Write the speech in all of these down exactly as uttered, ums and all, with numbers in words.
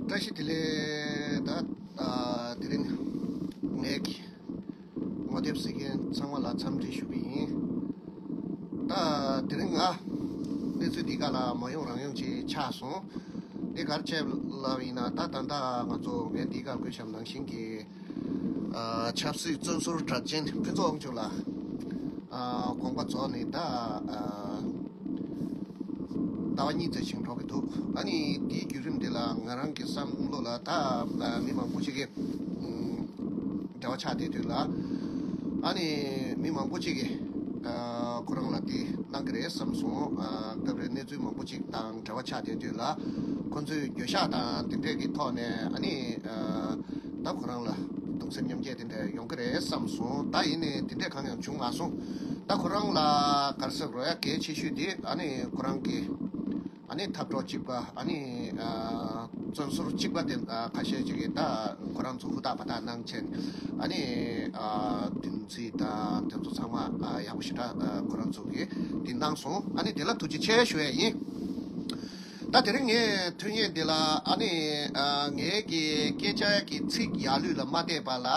བཀྲ་ཤིས་བདེ་ལེགས། ད་ཨ་དེ་རིང་ངའི་ངོ་དེབ་གཟིགས་མཁན་ཚང་མ་ལ་འཚམས་འདྲི་ཞུ་གི་ཡིན། ད་དེ་རིང་ང་གནས་ཚུལ་འདི་ག་ལ་མ་ཡོང་རང་ཡོང་ཅིག་ཆགས་སོང་། འདི་གར་བྱས་ལབ་ཡིན་ན། ད་ད་ལྟ་ང་ཚོ་ངས་འདི་གར་བཀོད་བཞག་ནང་བཞིན་གྱི་ཨ་ཆབ་སྲིད་བཙོན་ཟུར་གྲགས་ཅན་ཕུན་ཚོགས་དབང་ཕྱུག་ལགས་ཨ་དགོངས་པ་རྫོགས་ནས་ད་ཨ་ཟླ་བ་གཉིས་ཙམ་ཞིག་འགྲོ་གི་འདུག་ཨ་ནི་དེའི་བརྒྱུད་རིམ་དེ་ལ་ང་རང་གི་བསམ་བློ་ལ་ད་ཨ་མི་མང་པོ་ཞིག་གིས་ཨ་འབྲེལ་བ་ཆགས་བསྡད་དུས་ལ། ཨ་ནི་མི་མང་པོ་ཅིག་གིས་ཨ་ཁོ་རང་ལ་དེ་གནང་གི་རེད་བསམ་སོང་། ཨ་སྐབས་རེ་གནས་ཚུལ་མང་པོ་ཅིག་དང་འབྲེལ་བ་ཆགས་བསྡད་དུས་ལ། ཁོ་ཚོས་འགྱོད་བཤགས་དང་དེ་འདྲས་ཀྱི་ཐོག་ནས་ཨ་ནི་ཨ་ད་ཁོ་རང་ལ་གདུང་སེམས་མཉམ་སྐྱེད་དེ་འདྲ་ཡོང་གི་རེད་བསམ་སོང་། ད་ཡིན་ནའི་དེ་འདྲས་གང་ཡང་བྱུང་མ་སོང་། ད་ཁོ་རང་ལ་ག་རེ་ཟེར་དགོས་རེད། གལ་ཆེ་ཤོས་དེ་ཨ་ནི་ཁོ་རང་གི་ཨ་ནི་འཐབ་གྲོགས་གཅིག་པ། ཨ་ནི་ཨ་བཙོན་ཟུར་གཅིག་པ་དེ་ཨ་ཁ་ཤས་ཅིག་གིས་ད་ཁོ་རང་ཚོ་ཧུར་ཐག་འབད་ཐག་གནང་བྱས་ནས་ཨ་ནི་ཨ་བདུན་ཚིགས་དང་དེ་ཚོ་ཚང་མ་ཨ་ཡག་པོ་ཞེ་དྲག་ཨ་ཁོ་རང་ཚོ་གིས་དེ་གནང་སོང་། ཨ་ནི་དེ་ལ་ཐུགས་རྗེ་ཆེ་ཞུ་ཡས་ཡིན། ད་དེ་རིང་ངས་ཐོན་ཡས་འདི་ལ་ཨ་ནི་ཨ་ངའི་གི་སྐད་ཆ་གི་ཚིག་ཡར་ལུས་ལ་མ་བལྟས་པ་ལ་ཨ་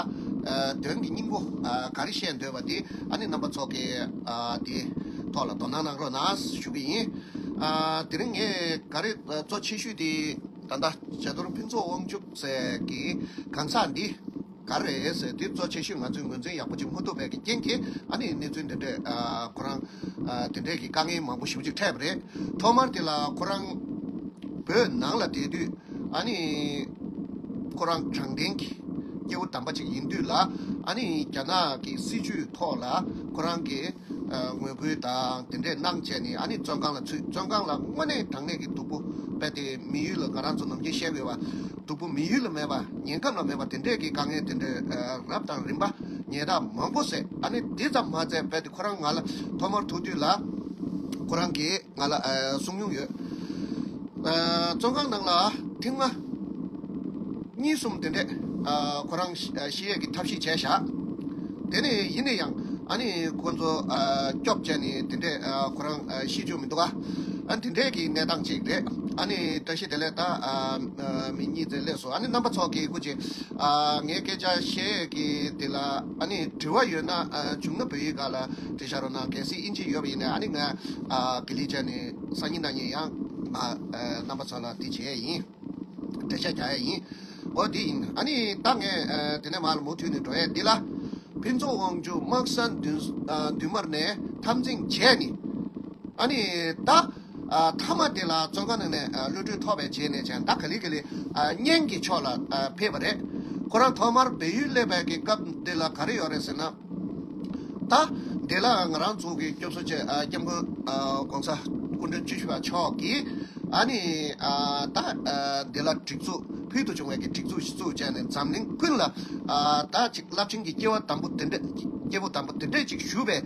དོན་གྱི་སྙིང་པོ་ཨ་ག་རེ་བཤད་འདོད་པ་དེ་ཨ་ནི་རྣམ་པ་ཚོ་གི་ཨ་དེ་ཐོག་ལ་དོ་སྣང་གནང་རོགས་གནང་ཞུ་གི་ཡིན། ཨ་དེ་རིང་ངས་ག་རེ་ཨ་གཙོ་ཆེ་ཤོས་དེ་ད་ལྟ་བྱ་རྡོར་ཕུན་ཚོགས་དབང་ཕྱུག་ཟེར་གི་གང་ཟག་འདི་ག་རེ་རེད་ཟེར། དེ་གཙོ་ཆེ་ཤོས་ང་ཚོས་ངོས་འཛིན་ཡག་པོ་ཅིག་མ་ཐུབ་པའི་གི་རྐྱེན་གྱིས་ཨ་ནི་གནས་ཚུལ་འདི་འདྲས་ཨ་ཁོ་རང་ཨ་དེ་འདྲས་ཀྱི་དཀའ་ངལ་མང་པོ་ཞེ་པོ་ཅིག་འཕྲད་པ་རེད། ཐོག་མར་དེ་ལ་ཁོ་རང་བོད་ནང་ལ་བསྡད་དུས་ཨ་ནི་ཁོ་རང་དྲང་བདེན་གྱི་སྐྱེ་བོ་དམ་པ་ཅིག་ཡིན་དུས་ལ། ཨ་ནི་རྒྱ་ནག་གི་སྲིད་བྱུས་ཐོག་ལ་ཁོ་རང་གིས་ཨ་ངོ་རྒོལ་དང་དེ་འདྲས་གནང་བྱས་ནས་ཨ་ནི་བཙོན་ཁང་ལ་ཚུད། བཙོན་ཁང་ལ་དངོས་གནས་དྲང་གནས་ཀྱི་སྡུག་པོ། རྦད་དེ་མི་ཡུལ་ལ་ང་རང་ཚོ་ནམ་རྒྱུན་བཤད་དགོས་པ་སྡུག་པོ་མི་ཡུལ་ལ་མེད་པ། ཉེན་ཁ་ལ་མེད་པ་དེ་འདྲས་ཀྱི་དཀའ་ངལ་དེ་འདྲས་ཨ་རབ་དང་རིམ་པ་ཉེས་དག་མང་པོ་བཟས། ཨ་ནི་དེ་ཙམ་མ་ཚད་རྦད་དེ་ཁོ་རང་ང་ལ་ཐོག་མར་ཐུག་དུས་ལ་ཁོ་རང་གིས་ང་ལ་ཨ་གསུང་མྱོང་ཡོད། ཨ་བཙོན་ཁང་ནང་ལ་ཐེངས་མ་གཉིས་གསུམ་དེ་འདྲས་ཨ་ཁོ་རང་ཤི་ཤི་ཡས་ཀྱི་ཐབས་ཤེས་བྱས་བཞག་དེ་ནས་ཡིན་ན་ཡང་ཨ་ནི་ཁོ་ཚོ་ཨ་སྐྱོབ་བྱས་ནས་དེ་འདྲས་ཨ་ཁོ་རང་ཨ་ཤི་བཅུག་མི་འདུག་ག་ཨ་དེ་འདྲས་ཀྱི་གནས་སྟངས་ཅིག་རེད། ཨ་ནི་བཀྲ་ཤིས་བདེ་ལེགས། ད་ཨ་ཨ་མི་གཉིས་ཙམ་སླེབས་སོང་། ཨ་ནི་རྣམ་པ་ཚོ་གིས་སྐུ་མཁྱེན། ཨ་ངའི་སྐད་ཆ་བཤད་ཀྱི་དེ་ལ་ཨ་ནི་དྲི་བ་ཡོད་ན་ཨ་བྱུང་ན་བོད་ཡིག་སྒང་ལ་འབྲི་བཞག་རོགས་གནང་། གལ་སྲིད་དབྱིན་ཇི་ཡོད་པ་ཡིན་ན་ཨ་ནི་ང་ཨ་ག་ལེར་བྱས་ནས་སང་ཉིན་གནངས་ཉིན་ཡང་ང་ཨ་རྣམ་པ་ཚོ་ལ་འདི་བྱས་ཡིན། འགྲེལ་བཤད་རྒྱག་ཡ་ཡིན། འོ་འདི་ཡིན། ཨ་ནི་ད་ངས་ཨ་དེ་ནས་མར་མུ་མཐུད་ནས་འགྲོ་ཡ་འདི་ལ། ཕུན་ཚོགས་དབང་ཕྱུག་དམག་ས་མདུན་ཨ་མདུན་མར་ནས་འཐབ་འཛིང་བྱས་ནས། ཨ་ནི་ད་ཨ་མཐའ་མ་དེ་ལ་བཙོན་ཁང་ནང་ནས་ཨ་གློད་གྲོལ་ཐོབ་པའི་རྗེས་ནས་ཀྱང་ད་ག་ལེ་ག་ལེ་ཨ་གཉེན་གྱི་ཕྱོགས་ལ་ཨ་ཕེབས་པ་རེད། ཁོ་རང་ཐོག་མར་བལ་ཡུལ་སླེབས་པའི་གི་སྐབས་དེ་ལ་ག་རེ་ཡོད་རེད་ཟེར་ན། ད་དེ་ལ་ང་རང་ཚོ་གི་སྐྱོབ་གསོ་ཆེད་ཨ་སྐྱབས་མགོན་ཨ་༸གོང་ས་སྐུ་ཕྲེང་བཅུ་བཞི་པ་མཆོག་གིས་ཨ་ནི་ཨ་ད་ཨ་དེ་ལ་སྒྲིག་འཛུགས་ཕུལ་དུ་བྱུང་བའི་གི་སྒྲིག་འཛུགས་ཤིག་བཙུགས་བྱས་ནས་འཛམ་གླིང་ཀུན་ལ་ཨ་ད་ཅིག་རླབས་ཆེན་གྱི་སྐྱེ་བ་དམ་པོ་དེ་འདྲ་སྐྱེ་བོ་དམ་པོ་དེ་འདྲས་ཅིག་ཞུ་བའི་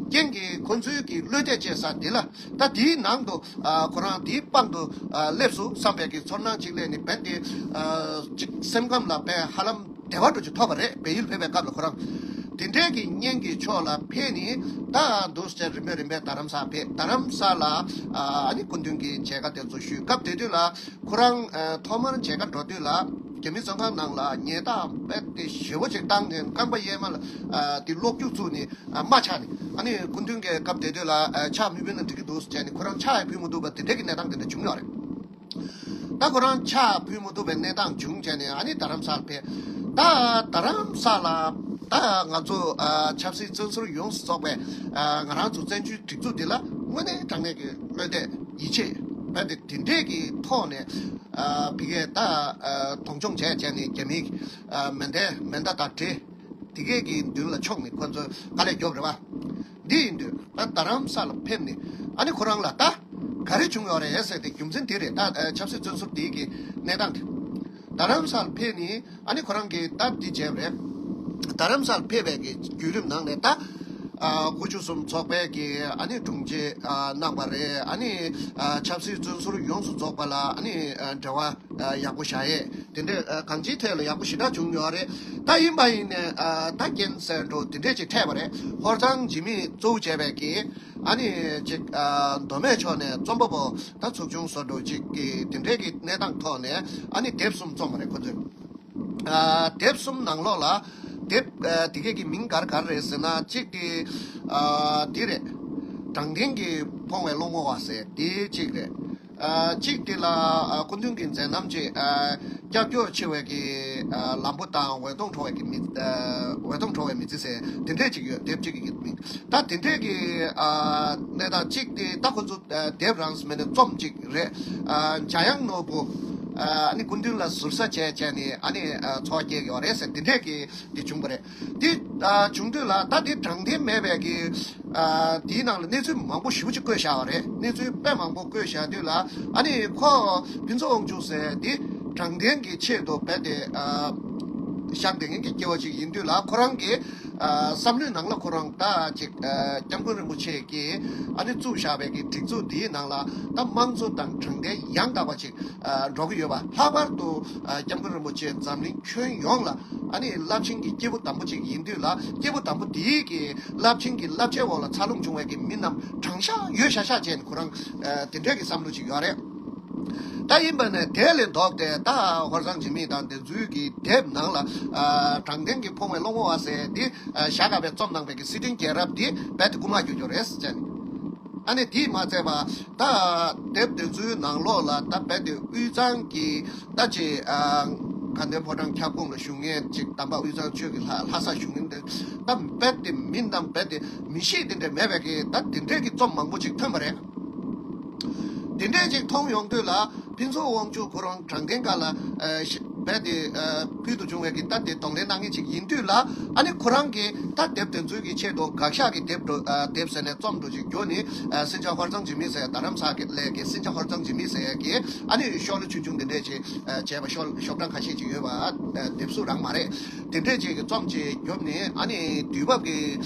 རྐྱེན་གྱིས་ཁོ་ཚོའི་གི་བློ་གཏད་བཅས་ས་དེ་ལ་ད་དེའི་ནང་དུ་ཨ་ཁོ་རང་དེའི་པང་དུ་ཨ་སླེབས་སོང་བསམ་པའི་གི་ཚོར་སྣང་ཅིག་སླེབས་ནས་རྦད་དེ་ཨ་ཅིག་སེམས་ཁམས་ལ་དཔེ་ཧ་ལམ་བདེ་བ་འདྲ་ཅིག་ཐོབ་པ་རེད། བལ་ཡུལ་ཕེབས་པའི་སྐབས་ལ་ཁོ་རང་། དེ་འདྲའི་གི་གཉེན་གྱི་ཕྱོགས་ལ་ཕེབས་ནས་ད་འདུག་སེ་རིམ་པས་རིམ་པས་རྡ་རམ་ས་ཕེབས། རྡ་རམ་ས་ལ་ཨ་ནི་སྐུ་མདུན་གྱི་མཇལ་ཁ་དེ་ཚོ་ཞུས། སྐབས་དེ་དུས་ལ་ཁོ་རང་ཨ་ཐོག་མར་མཇལ་ཁ་འགྲོ་དུས་ལ་རྒྱ་མི་བཙོན་ཁང་ནང་ལ་ཉེས་རྡུང་རྦད་དེ་ཞེ་པོ་ཅིག་བཏང་ནས་རྐང་པ་གཡས་མ་ལ་ཨ་དེ་གློག་རྒྱུག་བཙུགས་ནས་ཨ་རྨ་ཆག་ནས། ཨ་ནི་སྐུ་མདུན་གྱིས་སྐབས་དེ་དུས་ལ་ཨ་ཕྱག་མི་ཕུལ་ན་འགྲིག་གི་འདུག་ཟེར་ནས་ཁོ་རང་ཕྱག་ཡང་ཕུལ་མི་ཐུབ་པ་དེ་འདྲའི་གི་གནས་སྟངས་དེ་འདྲ་བྱུང་ཡོད་རེད། ད་ཁོ་རང་ཕྱག་ཕུལ་མི་ཐུབ་པའི་གནས་སྟངས་བྱུང་བྱས་ནས་ཨ་ནི་རྡ་རམ་ས་ལ་ཕེབས། ད་རྡ་རམ་ས་ལ་ད་ང་ཚོ་ཨ་ཆབ་སྲིད་བཙོན་ཟུར་ཡོངས་སུ་རྫོགས་པའི་ཨ་ང་རང་ཚོ་བཙན་བྱོལ་སྒྲིག་འཛུགས་འདི་ལ་དངོས་གནས་དྲང་གནས་ཀྱི་བློ་གཏད་ཡིད་ཆེས་རྦད་དེ་དེ་འདྲས་ཀྱི་ཐོག་ནས་ཨ་ཕ་གིར་ད་ཨ་མཐོང་ཆུང་བྱས་བྱས་ནས་རྒྱ་མིའི་ཨ་མེ་མདའ་མེ་མདའ་དང་བྲལ། དེ་གས་ཀྱི་མདུན་ལ་ཕྱོགས་ནས་ཁོ་ཚོས་དཀའ་ལས་རྒྱོབ་རེད་པ། འདི་ཡིན་དུས་ད་རྡ་རམ་ས་ལ་ཕེབས་ནས་ཨ་ནི་ཁོ་རང་ལ་ད་ག་རེ་བྱུང་ཡོད་རེད་ཟེར་ཏེ་རྒྱུ་མཚན་དེ་རེད། ད་ཨ་ཆབ་སྲིད་བཙོན་ཟུར་དེའི་གི་གནས་སྟངས་དེ། རྡ་རམ་ས་ལ་ཕེབས་ནས་ཨ་ནི་ཁོ་རང་གིས་ད་འདི་བྱས་པ་རེད། རྡ་རམ་ས་ལ་ཕེབས་པའི་གི་བརྒྱུད་རིམ་ནང་ནས་ད་ ཨ་དགུ་བཅུ་གསུམ་ཚོགས་པའི་གི་ཨ་ནི་དྲུང་ཆེ་ཨ་གནང་བ་རེད། ཨ་ནི་ཨ་ཆབ་སྲིད་བཙོན་ཟུར་ཡོངས་སུ་རྫོགས་པ་ལ་ཨ་ནི་ཨ་འབྲེལ་བ་ཨ་ཡག་པོ་བཞག་ཡས་དེ་འདྲའི་ཨ་གང་ཅིའི་ཐད་ལ་ཡག་པོ་ཞེ་དྲག་བྱུང་ཡོད་རེད། ད་ཡིན་པ་ཡིན་ནས་ཨ་ད་རྒན་གསལ་འགྲོ་དེ་འདྲས་ཅིག་འཕྲད་པ་རེད། ཧོར་གཙང་འཇིགས་མེད་གཙོ་བོ་བྱས་པའི་གི་ཨ་ནི་ཅིག་ཨ་མདོ་སྨད་ཕྱོགས་ནས་རྩོམ་པ་པོ་ད་ཚོགས་ཆུང་བཟོ་འདྲ་ཅིག་གི་དེ་འདྲས་ཀྱི་གནས་སྟངས་ཐོག་ནས་ཨ་ནི་དེབ་གསུམ་རྩོམ་པ་རེད་ཁོ་ཚོས། ཨ་དེབ་གསུམ་ནང་ལོགས་ལ་དེབ་ཨ་དེ་གས་ཀྱི་མིང་ག་རེ་ག་རེ་རེད་ཟེར་ན། གཅིག་དེ་ཨ་དེ་རེད། དྲང་བདེན་གྱིས་ཕོངས་པའི་སློང་མོ་བ་ཟེར་དེ་གཅིག་རེད། ཨ་གཅིག་དེ་ལ་ཨ་སྐུ་མདུན་གྱི་མཛད་རྣམ་ཅིག་ཨ་ཀྱག་ཀྱོག་ཆེ་བའི་གི་ཨ་ལམ་བུ་དང་འོད་སྟོང་འཕྲོ་བའི་གི་མི་ཨ་འོད་སྟོང་འཕྲོ་བའི་མི་ཚེ་ཟེར་དེ་འདྲས་ཅིག་ཡོད། དེབ་གཅིག་གི་མིང་ད་དེ་འདྲས་ཀྱི་ཨ་གནས་སྟངས་གཅིག་དེ་ད་ཁོ་ཚོ་ཨ་དེབ་རང་མེད་ནས་རྩོམ་གཅིག་རེད། ཨ་འཇམ་དབྱངས་ནོར་བུ་ཨ་ནི་སྐུ་མདུན་ལ་ཟུར་ཟ་བྱས་བྱས་ནས་ཨ་ནི་ཨ་འཚོ་བ་སྐྱེལ་གི་ཡོད་རེད་ཟེར་དེ་འདྲས་ཀྱི་དེ་བྱུང་བ་རེད། དེ་ཨ་བྱུང་དུས་ལ་ད་དེ་དྲང་བདེན་མེད་པའི་གི་ཨ་དེའི་ནང་ལ་གནས་ཚུལ་མང་པོ་ཞེ་པོ་ཅིག་བཀོད་བཞག་པ་རེད། གནས་ཚུལ་དཔེ་མང་པོ་བཀོད་བཞག་དུས་ལ་ཨ་ནི་ཁོ་ཕུན་ཚོགས་དབང་ཕྱུག་ཟེར་དེ་དྲང་བདེན་གྱི་ཆེད་དུ་རྦད་དེ་ཨ་བཞག་བསྡད་མཁན་གྱི་སྐྱེ་བ་ཅིག་ཡིན་དུས་ལ་ཁོ་རང་གི་ཨ་བསམ་བློའི་ནང་ལ་ཁོ་རང་ད་ཅིག་ཨ་སྐྱབས་མགོན་རིན་པོ་ཆེ་གིས་ཨ་ནི་བཙུགས་བཞག་པའི་གི་སྒྲིག་འཛུགས་འདིའི་ནང་ལ་ད་དམངས་གཙོ་དང་དྲང་བདེན་ཡང་དག་པ་ཅིག་ཨ་འགྲོ་གི་ཡོད་པ། ལྷག་པར་དུ་ཨ་སྐྱབས་མགོན་རིན་པོ་ཆེ་འཛམ་གླིང་ཁྱོན་ཡོངས་ལ་ཨ་ནི་རླབས་ཆེན་གྱི་སྐྱེས་བུ་དམ་པོ་ཅིག་ཡིན་དུས་ལ་སྐྱེས་བུ་དམ་པོ་འདིའི་གི་རླབས་ཆེན་གྱི་བསླབ་བྱའི་འོག་ལ་འཚར་ལོངས་བྱུང་བའི་གི་མི་རྣམས་དྲང་བཞག་ཡོད་ཤག་ཤག་བྱས་ནས་ཁོ་རང་ཨ་དེ་འདྲའི་གི་བསམ་བློ་ཅིག་ཡོད་རེད། ད་ཡིན་པ་ནས་དེ་ལས་ལྡོག་སྟེ་ད་ཧོར་གཙང་འཇིགས་མེད་དང་དེ་ཚོའི་གི་དེབ་ནང་ལ་ཨ་དྲང་བདེན་གྱིས་ཕོངས་པའི་སློང་མོ་བ་ཟེར་འདི་ཨ་ཞྭ་སྒབ་པའི་རྩོམ་གནང་བའི་གི་སི་ཁྲོན་རྒྱལ་རབས་འདི་རྦད་དེ་རྐུ་མ་གྱུར་གྱུར་རེད་ཟེར་བྱས་ནས། ཨ་ནི་དེས་མ་ཚད་པ་ད་དེབ་དེ་ཚོའི་ནང་ལོགས་ལ་ད་རྦད་དེ་དབུས་གཙང་གི་ད་ཅིག་ཨ་དགའ་ལྡན་ཕོ་བྲང་ཁྱབ་ཁོངས་ལ་བཞུགས་མཁན་ཅིག་དམ་པ་དབུས་གཙང་ཆོས་ཀྱི་ལྷ་ལྷ་ས་བཞུགས་མཁན་དེ་ད་རྦད་དེ་མི་རྣམས་རྦད་དེ་མི་གཤིས་དེ་འདྲ་མེད་པའི་གི་ད་དེ་འདྲའི་གི་རྩོམ་མང་པོ་ཅིག་ཐོན་པ་རེད། དེ་འདྲས་ཅིག་མཐོང་ཡོང་དུས་ལ་ཕུན་ཚོགས་དབང་ཕྱུག་ཁོ་རང་དྲང་བདེན་སྒང་ལ་ཨ་ཤ་རྦད་དེ་ཨ་ཕུལ་དུ་བྱུང་བའི་གི་ད་དེ་གདོང་ལེན་གནང་མཁན་ཅིག་ཡིན་དུས་ལ་ཨ་ནི་ཁོ་རང་གིས་ད་དེབ་དེ་ཚོའི་གི་ཆེད་དུ་དགག་ཤག་གི་དེབ་འགྲོ་ཨ་དེབ་ཟེར་ནས་རྩོམ་འགྲོ་ཅིག་བརྒྱུད་ནས་ཨ་སེང་ལྕམ་ཧོར་གཙང་འཇིགས་མེད་ཟེར་རྡ་རམ་ས་ལ་གི་སེང་ལྕམ་ཧོར་གཙང་འཇིགས་མེད་ཟེར་གི་ཨ་ནི་ཤོག་ལྷེ་ཆུང་ཆུང་དེ་འདྲས་ཅིག་ཨ་བྱས་པ་ཤོག་ཤོག་གྲངས་ཁ་ཤས་ཅིག་ཡོད་པ་ཨ་དེབ་གཟུགས་རང་མ་རེད། དེ་འདྲས་ཅིག་གི་རྩོམ་ཅིག་བརྒྱབ་ནས་ཨ་ནི་དུས་བབ་ཀྱི་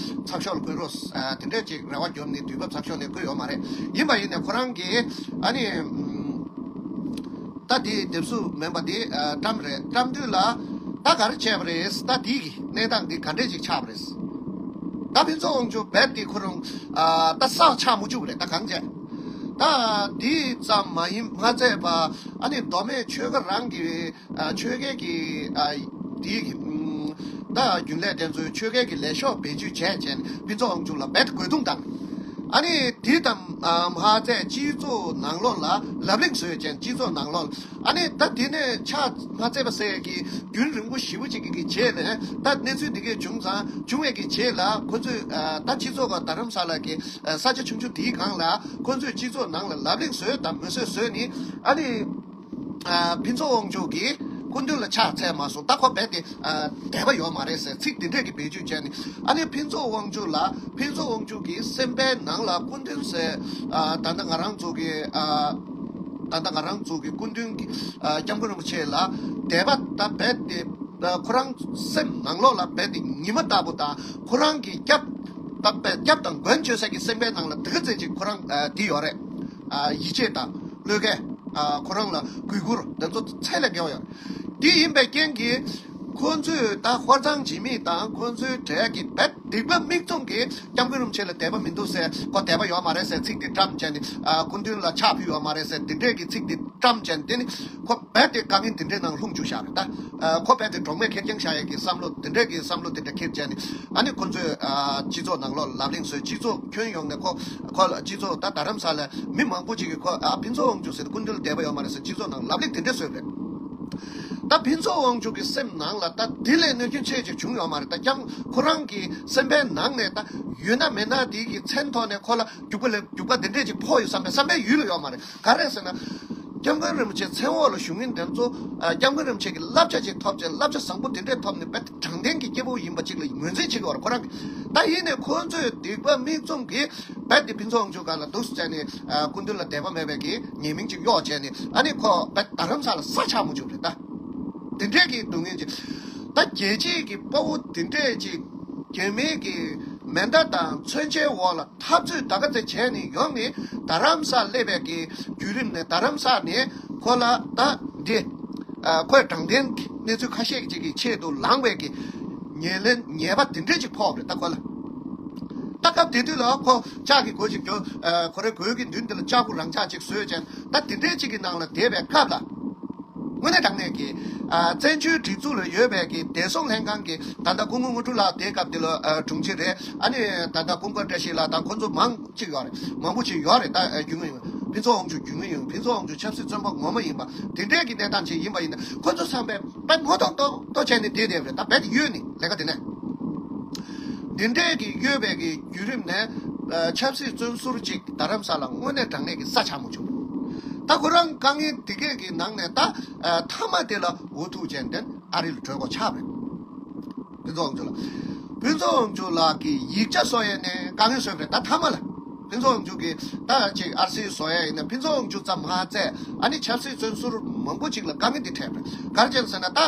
ཚགས་ཤོག་ལ་བཀོད་རོགས་ཨ་དེ་འདྲས་ཅིག་རེ་བ་བརྒྱབ་ནས་དུས་བབ་ཚགས་ཤོག་ནས་བཀོད་ཡོད་མ་རེད། ཡིན་པ་ཡིན་ནས་ཁོ་རང་གིས་ཨ་ནི་ཨམ་ད་དེ་དེབ་གཟུགས་མིན་པ་དེ་ཨ་བཀྲམ་རེད། བཀྲམ་དུས་ལ་ད་ག་རེ་བྱས་པ་རེད། ད་དེ་གི་གནས་སྟངས་དེ་ག་འདྲས་ཅིག་ཆགས་པ་རེད། ད་ཕུན་ཚོགས་དབང་ཕྱུག་རྦད་དེ་ཁོ་རང་ཨ་ད་ས་ཆགས་མ་བཅུག་པ་རེད། ད་གང་བྱས་ད་དེ་ཙམ་མ་ཡིན་མ་ཚད་པ་ཨ་ནི་མདོ་སྨད་ཆོལ་ཁ་རང་གི་ཨ་ཆོལ་ཁའི་གི་ཨ་དེའི་གི་ཨམ་ད་རྒྱུན་ལས་དེ་ཚོའི་ཆོལ་ཁའི་གི་ལས་ཤོག་བེད་སྤྱོད་བྱས་བྱས་ནས་ཕུན་ཚོགས་དབང་ཕྱུག་ལ་རྦད་དེ་རྒོལ་རྡུང་བཏང་། ཨ་ནི་དེ་ཙམ་ཨ་མ་ཚད་སྤྱི་ཚོགས་ནང་ལོགས་ལ་ལབ་གླེང་བཟོས་བྱས་ནས་སྤྱི་ཚོགས་ནང་ལོགས་ལ་ཨ་ནི་ད་དེ་ནས་ཆགས་མ་ཚད་པ་ཟེར་གི་རྒྱུན་རིང་པོ་ཞེ་པོ་ཅིག་གི་རྗེས་ལ་ད་གནས་ཚུལ་འདི་གས་བྱུང་ཙང་བྱུང་བའི་གི་རྗེས་ལ་ཁོ་ཚོས་ཨ་ད་སྤྱི་ཚོགས་ཀ་རྡ་རམ་ས་ལ་གི་ཨ་ས་ཆ་ཆུང་ཆུང་དེའི་སྒང་ལ་ཁོ་ཚོས་སྤྱི་ཚོགས་ནང་ལ་ལབ་གླེང་བཟོས་དང་མི་བཟོས་བཟོས་ནི་ཨ་ནི། ཨ་ཕུན་ཚོགས་དབང་ཕྱུག་གིས་སྐུ་མདུན་ལ་ཕྱག་འཚལ་མ་སོང་། ད་ཁོ་རྦད་དེ་ཨ་དད་པ་ཡོད་མ་རེད་ཟེར་ཚིག་འདི་འདྲས་ཀྱི་བེད་སྤྱོད་བྱས་ནས་ཨ་ནི་ཕུན་ཚོགས་དབང་ཕྱུག་ལ་ཕུན་ཚོགས་དབང་ཕྱུག་གི་སེམས་པའི་ནང་ལ་སྐུ་མདུན་ཟེར་ཨ་ད་ལྟ་ང་རང་ཚོ་གི་ཨ་ད་ལྟ་ང་རང་ཚོ་གི་སྐུ་མདུན་གྱི་ཨ་སྐྱབས་མགོན་རིན་པོ་ཆེ་ལ་དད་པ་ད་རྦད་དེ་ཨ་ཁོ་རང་སེམས་ནང་ལོགས་ལ་རྦད་དེ་ཉི་མ་ལྟ་བུ་དང་ཁོ་རང་གི་སྐྱབས་ད་རྦད་སྐྱབས་དང་མགོན་བྱེད་ས་གི་སེམས་པའི་ནང་ལ་དེ་ག་ཚད་ཅིག་ཁོ་རང་ཨ་དེ་ཡོད་རེད། ཨ་ཡིད་ཆེས་དང་བློས་འགེལ། ཨ་ཁོ་རང་ལ་གུས་བཀུར་དེ་ཚོ་ཚད་ལས་བརྒལ་བ་ཡོད། དེ་ཡིན་པའི་རྐྱེན་གྱིས་ཁོ་ཚོས་ད་ཧོར་གཙང་འཇིགས་མེད་དང་ཁོ་ཚོའི་གྲས་ཀྱི་རྦད་སྡིག་པ་མིག་བཙུམ་གྱིས་སྐྱབས་མགོན་རིན་པོ་ཆེ་ལ་དད་པ་མི་འདུག་ཟེར། ཁོ་དད་པ་ཡོད་མ་རེད་ཟེར་ཚིག་དེ་བཀྲམ་བྱས་ནས་ཨ་སྐུ་མདུན་ལ་ཕྱག་ཕུལ་ཡོད་མ་རེད་ཟེར་དེ་འདྲས་ཀྱི་ཚིག་དེ་བཀྲམ་བྱས་ནས་དེ་ནི་ཁོ་རྦད་དེ་དཀའ་ངལ་དེ་འདྲའི་ནང་ལྷུང་བཅུག་བཞག་རེད། ད་ཨ་ཁོ་རྦད་དེ་གྲོགས་མེད་ཁེར་རྐྱང་བཞག་ཡས་ཀྱི་བསམ་བློ་དེ་འདྲས་ཀྱི་བསམ་བློ་དེ་འདྲ་འཁྱེར་བྱས་ནས་ཨ་ནི་ཁོ་ཚོས་ཨ་སྤྱི་ཚོགས་ནང་ལོགས་ལབ་གླེང་བཟོས། སྤྱི་ཚོགས་ཁྱོན་ཡོངས་ནས་ཁོ་ཁོ་ལ་སྤྱི་ཚོགས་ད་རྡ་རམ་ས་ལ་མི་མང་པོ་ཅིག་གིས་ཁོ་ཨ་ཕུན་ཚོགས་དབང་ཕྱུག་ཟེར་ནས་སྐུ་མདུན་ལ་དད་པ་ཡོད་མ་རེད་ཟེར་སྤྱི་ཚོགས་ནང་ལབ་གླེང་དེ་འདྲ་བཟོས་པ་རེད། ད་ཕུན་ཚོགས་དབང་ཕྱུག་གི་སེམས་ནང་ལ་ད་དེ་ལས་གནོད་སྐྱོན་ཆེ་ཅིག་བྱུང་ཡོད་མ་རེད། ད་སྐྱབས་ཁོ་རང་གི་སེམས་པའི་ནང་ནས་ད་ཡོད་ན་མེད་ན་དེ་གི་མཚན་ཐོག་ནས་ཁོ་ལ་རྒྱུག་པ་ལ་རྒྱུག་པ་དེ་འདྲས་ཅིག་ཕོག་ཡོད་བསམ་པའི་བསམ་པའི་ཡུལ་ལ་ཡོད་མ་རེད། ག་རེ་ཟེར་ན། སྐྱབས་མགོན་རིན་པོ་ཆེ་མཚན་འོག་ལ་བཞུགས་མཁན་དེ་ཚོ་ཨ་སྐྱབས་མགོན་རིན་པོ་ཆེ་གི་བསླབ་བྱ་ཅིག་ཐོབ་བྱས་བསླབ་བྱ་བཟང་པོ་དེ་འདྲས་ཐོབ་ནས་རྦད་དེ་དྲང་བདེན་གྱི་སྐྱེ་བོ་ཡིན་པ་ཅིག་ལ་ངོས་འཛིན་བྱེད་ཀྱི་ཡོད་རེད་ཁོ་རང་གིས། ད་ཡིན་ནའི་ཁོ་ཚོས་སྡིག་པ་མིག་བཙུམ་གྱིས་རྦད་དེ་ཕུན་ཚོགས་དབང་ཕྱུག་སྒང་ལ་འདུག་སེ་བྱས་ནས་ཨ་སྐུ་མདུན་ལ་དད་པ་མེད་པའི་གི་ཉེས་མིང་ཅིག་གཡོགས་བྱས་ནས་ཨ་ནི་ཁོ་རྦད་དེ་རྡ་རམ་ས་ལ་ས་ཆགས་མ་བཅུག་རེད་ད། དེ་འདྲས་ཀྱི་སྡུག་བསྔལ་ཅིག་ད་རྒྱལ་སྤྱིའི་གི་དཔའ་བོ་དེ་འདྲས་ཅིག་རྒྱ་མིའི་གི་ མེ་མདའ་དང་མཚོན་ཆའི་འོག་ལ་འཐབ་རྩོད་ད་ག་ཚད་བྱས་ནས་ཡོང་ནས་རྡ་རམ་ས་སླེབས་པའི་གི་བརྒྱུད་རིམ་ནས། རྡ་རམ་ས་ནས་ཁོ་ལ་ད་འདི་ཨ་ཁོས་དྲང་བདེན་གྱི་གནས་ཚུལ་ཁ་ཤས་ཅིག་གི་ཆེད་དུ་ལངས་པའི་གི་ཉེས་ལན་ཉེས་པ་དེ་འདྲས་ཅིག་ཕོག་རེད་ད་ཁོ་ལ། ད་སྐབས་དེ་དུས་ལ་ཁོ་ལྕགས་ཀྱི་གོས་ཅིག་གྱོན། ཨ་ཁོ་རའི་གོས་ཀྱི་མདུན་དེ་ལ་ལྕགས་སྒོ་རང་འཇགས་ཅིག་བཟོས་བྱས། ད་དེ་འདྲས་ཅིག་གི་ནང་ལ་བསྡད་པའི་སྐབས་ལ། དངོས་གནས་དྲང་གནས་ཀྱི་ཨ་བཙན་བྱོལ་སྒྲིག་འཛུགས་ལ་ཡོད་པའི་གི་བདེ་སྲུང་ལྷན་ཁང་གི་ད་ལྟ་སྐུ་ངོ་དངོས་གྲུབ་ལགས་དེའི་སྐབས་དེ་ལ་ཨ་དྲུང་ཆེ་རེད། ཨ་ནི་ད་ལྟ་ཀུན་དགའ་བཀྲ་ཤིས་ལགས་དང་ཁོ་ཚོ་མང་གཅིག་ཡོད་རེད། མང་པོ་ཅིག་ཡོད་རེད། ད་ཨ་རྒྱུས་མངའ་ཡོད། ཕུན་ཚོགས་དབང་ཕྱུག་རྒྱུས་མངའ་ཡོད། ཕུན་ཚོགས་དབང་ཕྱུག་ཆབ་སྲིད་བཙོན་པ་ངོ་མ་ཡིན་པ་དེ་འདྲས་ཀྱི་གནས་སྟངས་ཅིག་ཡིན་པ་ཡིན་ན། ཁོ་ཚོ་ཚང་མས་དཔེ་ངོ་ཐོག་ཏོག་ཏོ་བྱས་ནས་བསྡད་བསྡད་པ་རེད། ད་རྦད་དེ་གཡོལ་ནས་ལས་ཀ་དེ་ནས། འདི་འདྲས་ཀྱི་གཡོལ་བའི་གི་བརྒྱུད་རིམ་ནས་ཨ་ཆབ་སྲིད་བཙོན་ཟུར་ཅིག་རྡ་རམ་ས་ལ་དངོས་གནས་དྲང་གནས་ཀྱི་ས་ཆགས་མ་བྱུང་། ད་ཁོ་རང་དཀའ་ངལ་འདི་གས་ཀྱི་ནང་ནས་ད་ཨ་མཐའ་མ་དེ་ལ་འུ་ཐུག་བྱས་ནས་ཨ་རི་ལ་བྲོས་དགོས་ཆགས་པ་རེད། ཕུན་ཚོགས་དབང་ཕྱུག་ལགས། ཕུན་ཚོགས་དབང་ཕྱུག་ལགས་ཀྱིས་ཡིག་ཆ་བཟོ་ཡས་ནས་དཀའ་ངལ་བཟོས་པ་རེད། ད་མཐའ་མ་ལ་ཕུན་ཚོགས་དབང་ཕྱུག་གིས་ད་ཅིག་ཨར་སི་བཟོ་ཡས་ཡིན་ན་ཕུན་ཚོགས་དབང་ཕྱུག་ཙམ་མ་ཚད་ཨ་ནི་ཆབ་སྲིད་བཙོན་ཟུར་མང་པོ་ཅིག་ལ་དཀའ་ངལ་འདི་འཕྲད་པ་རེད། ག་རེ་བྱས་ནས་ཟེར་ན། ད་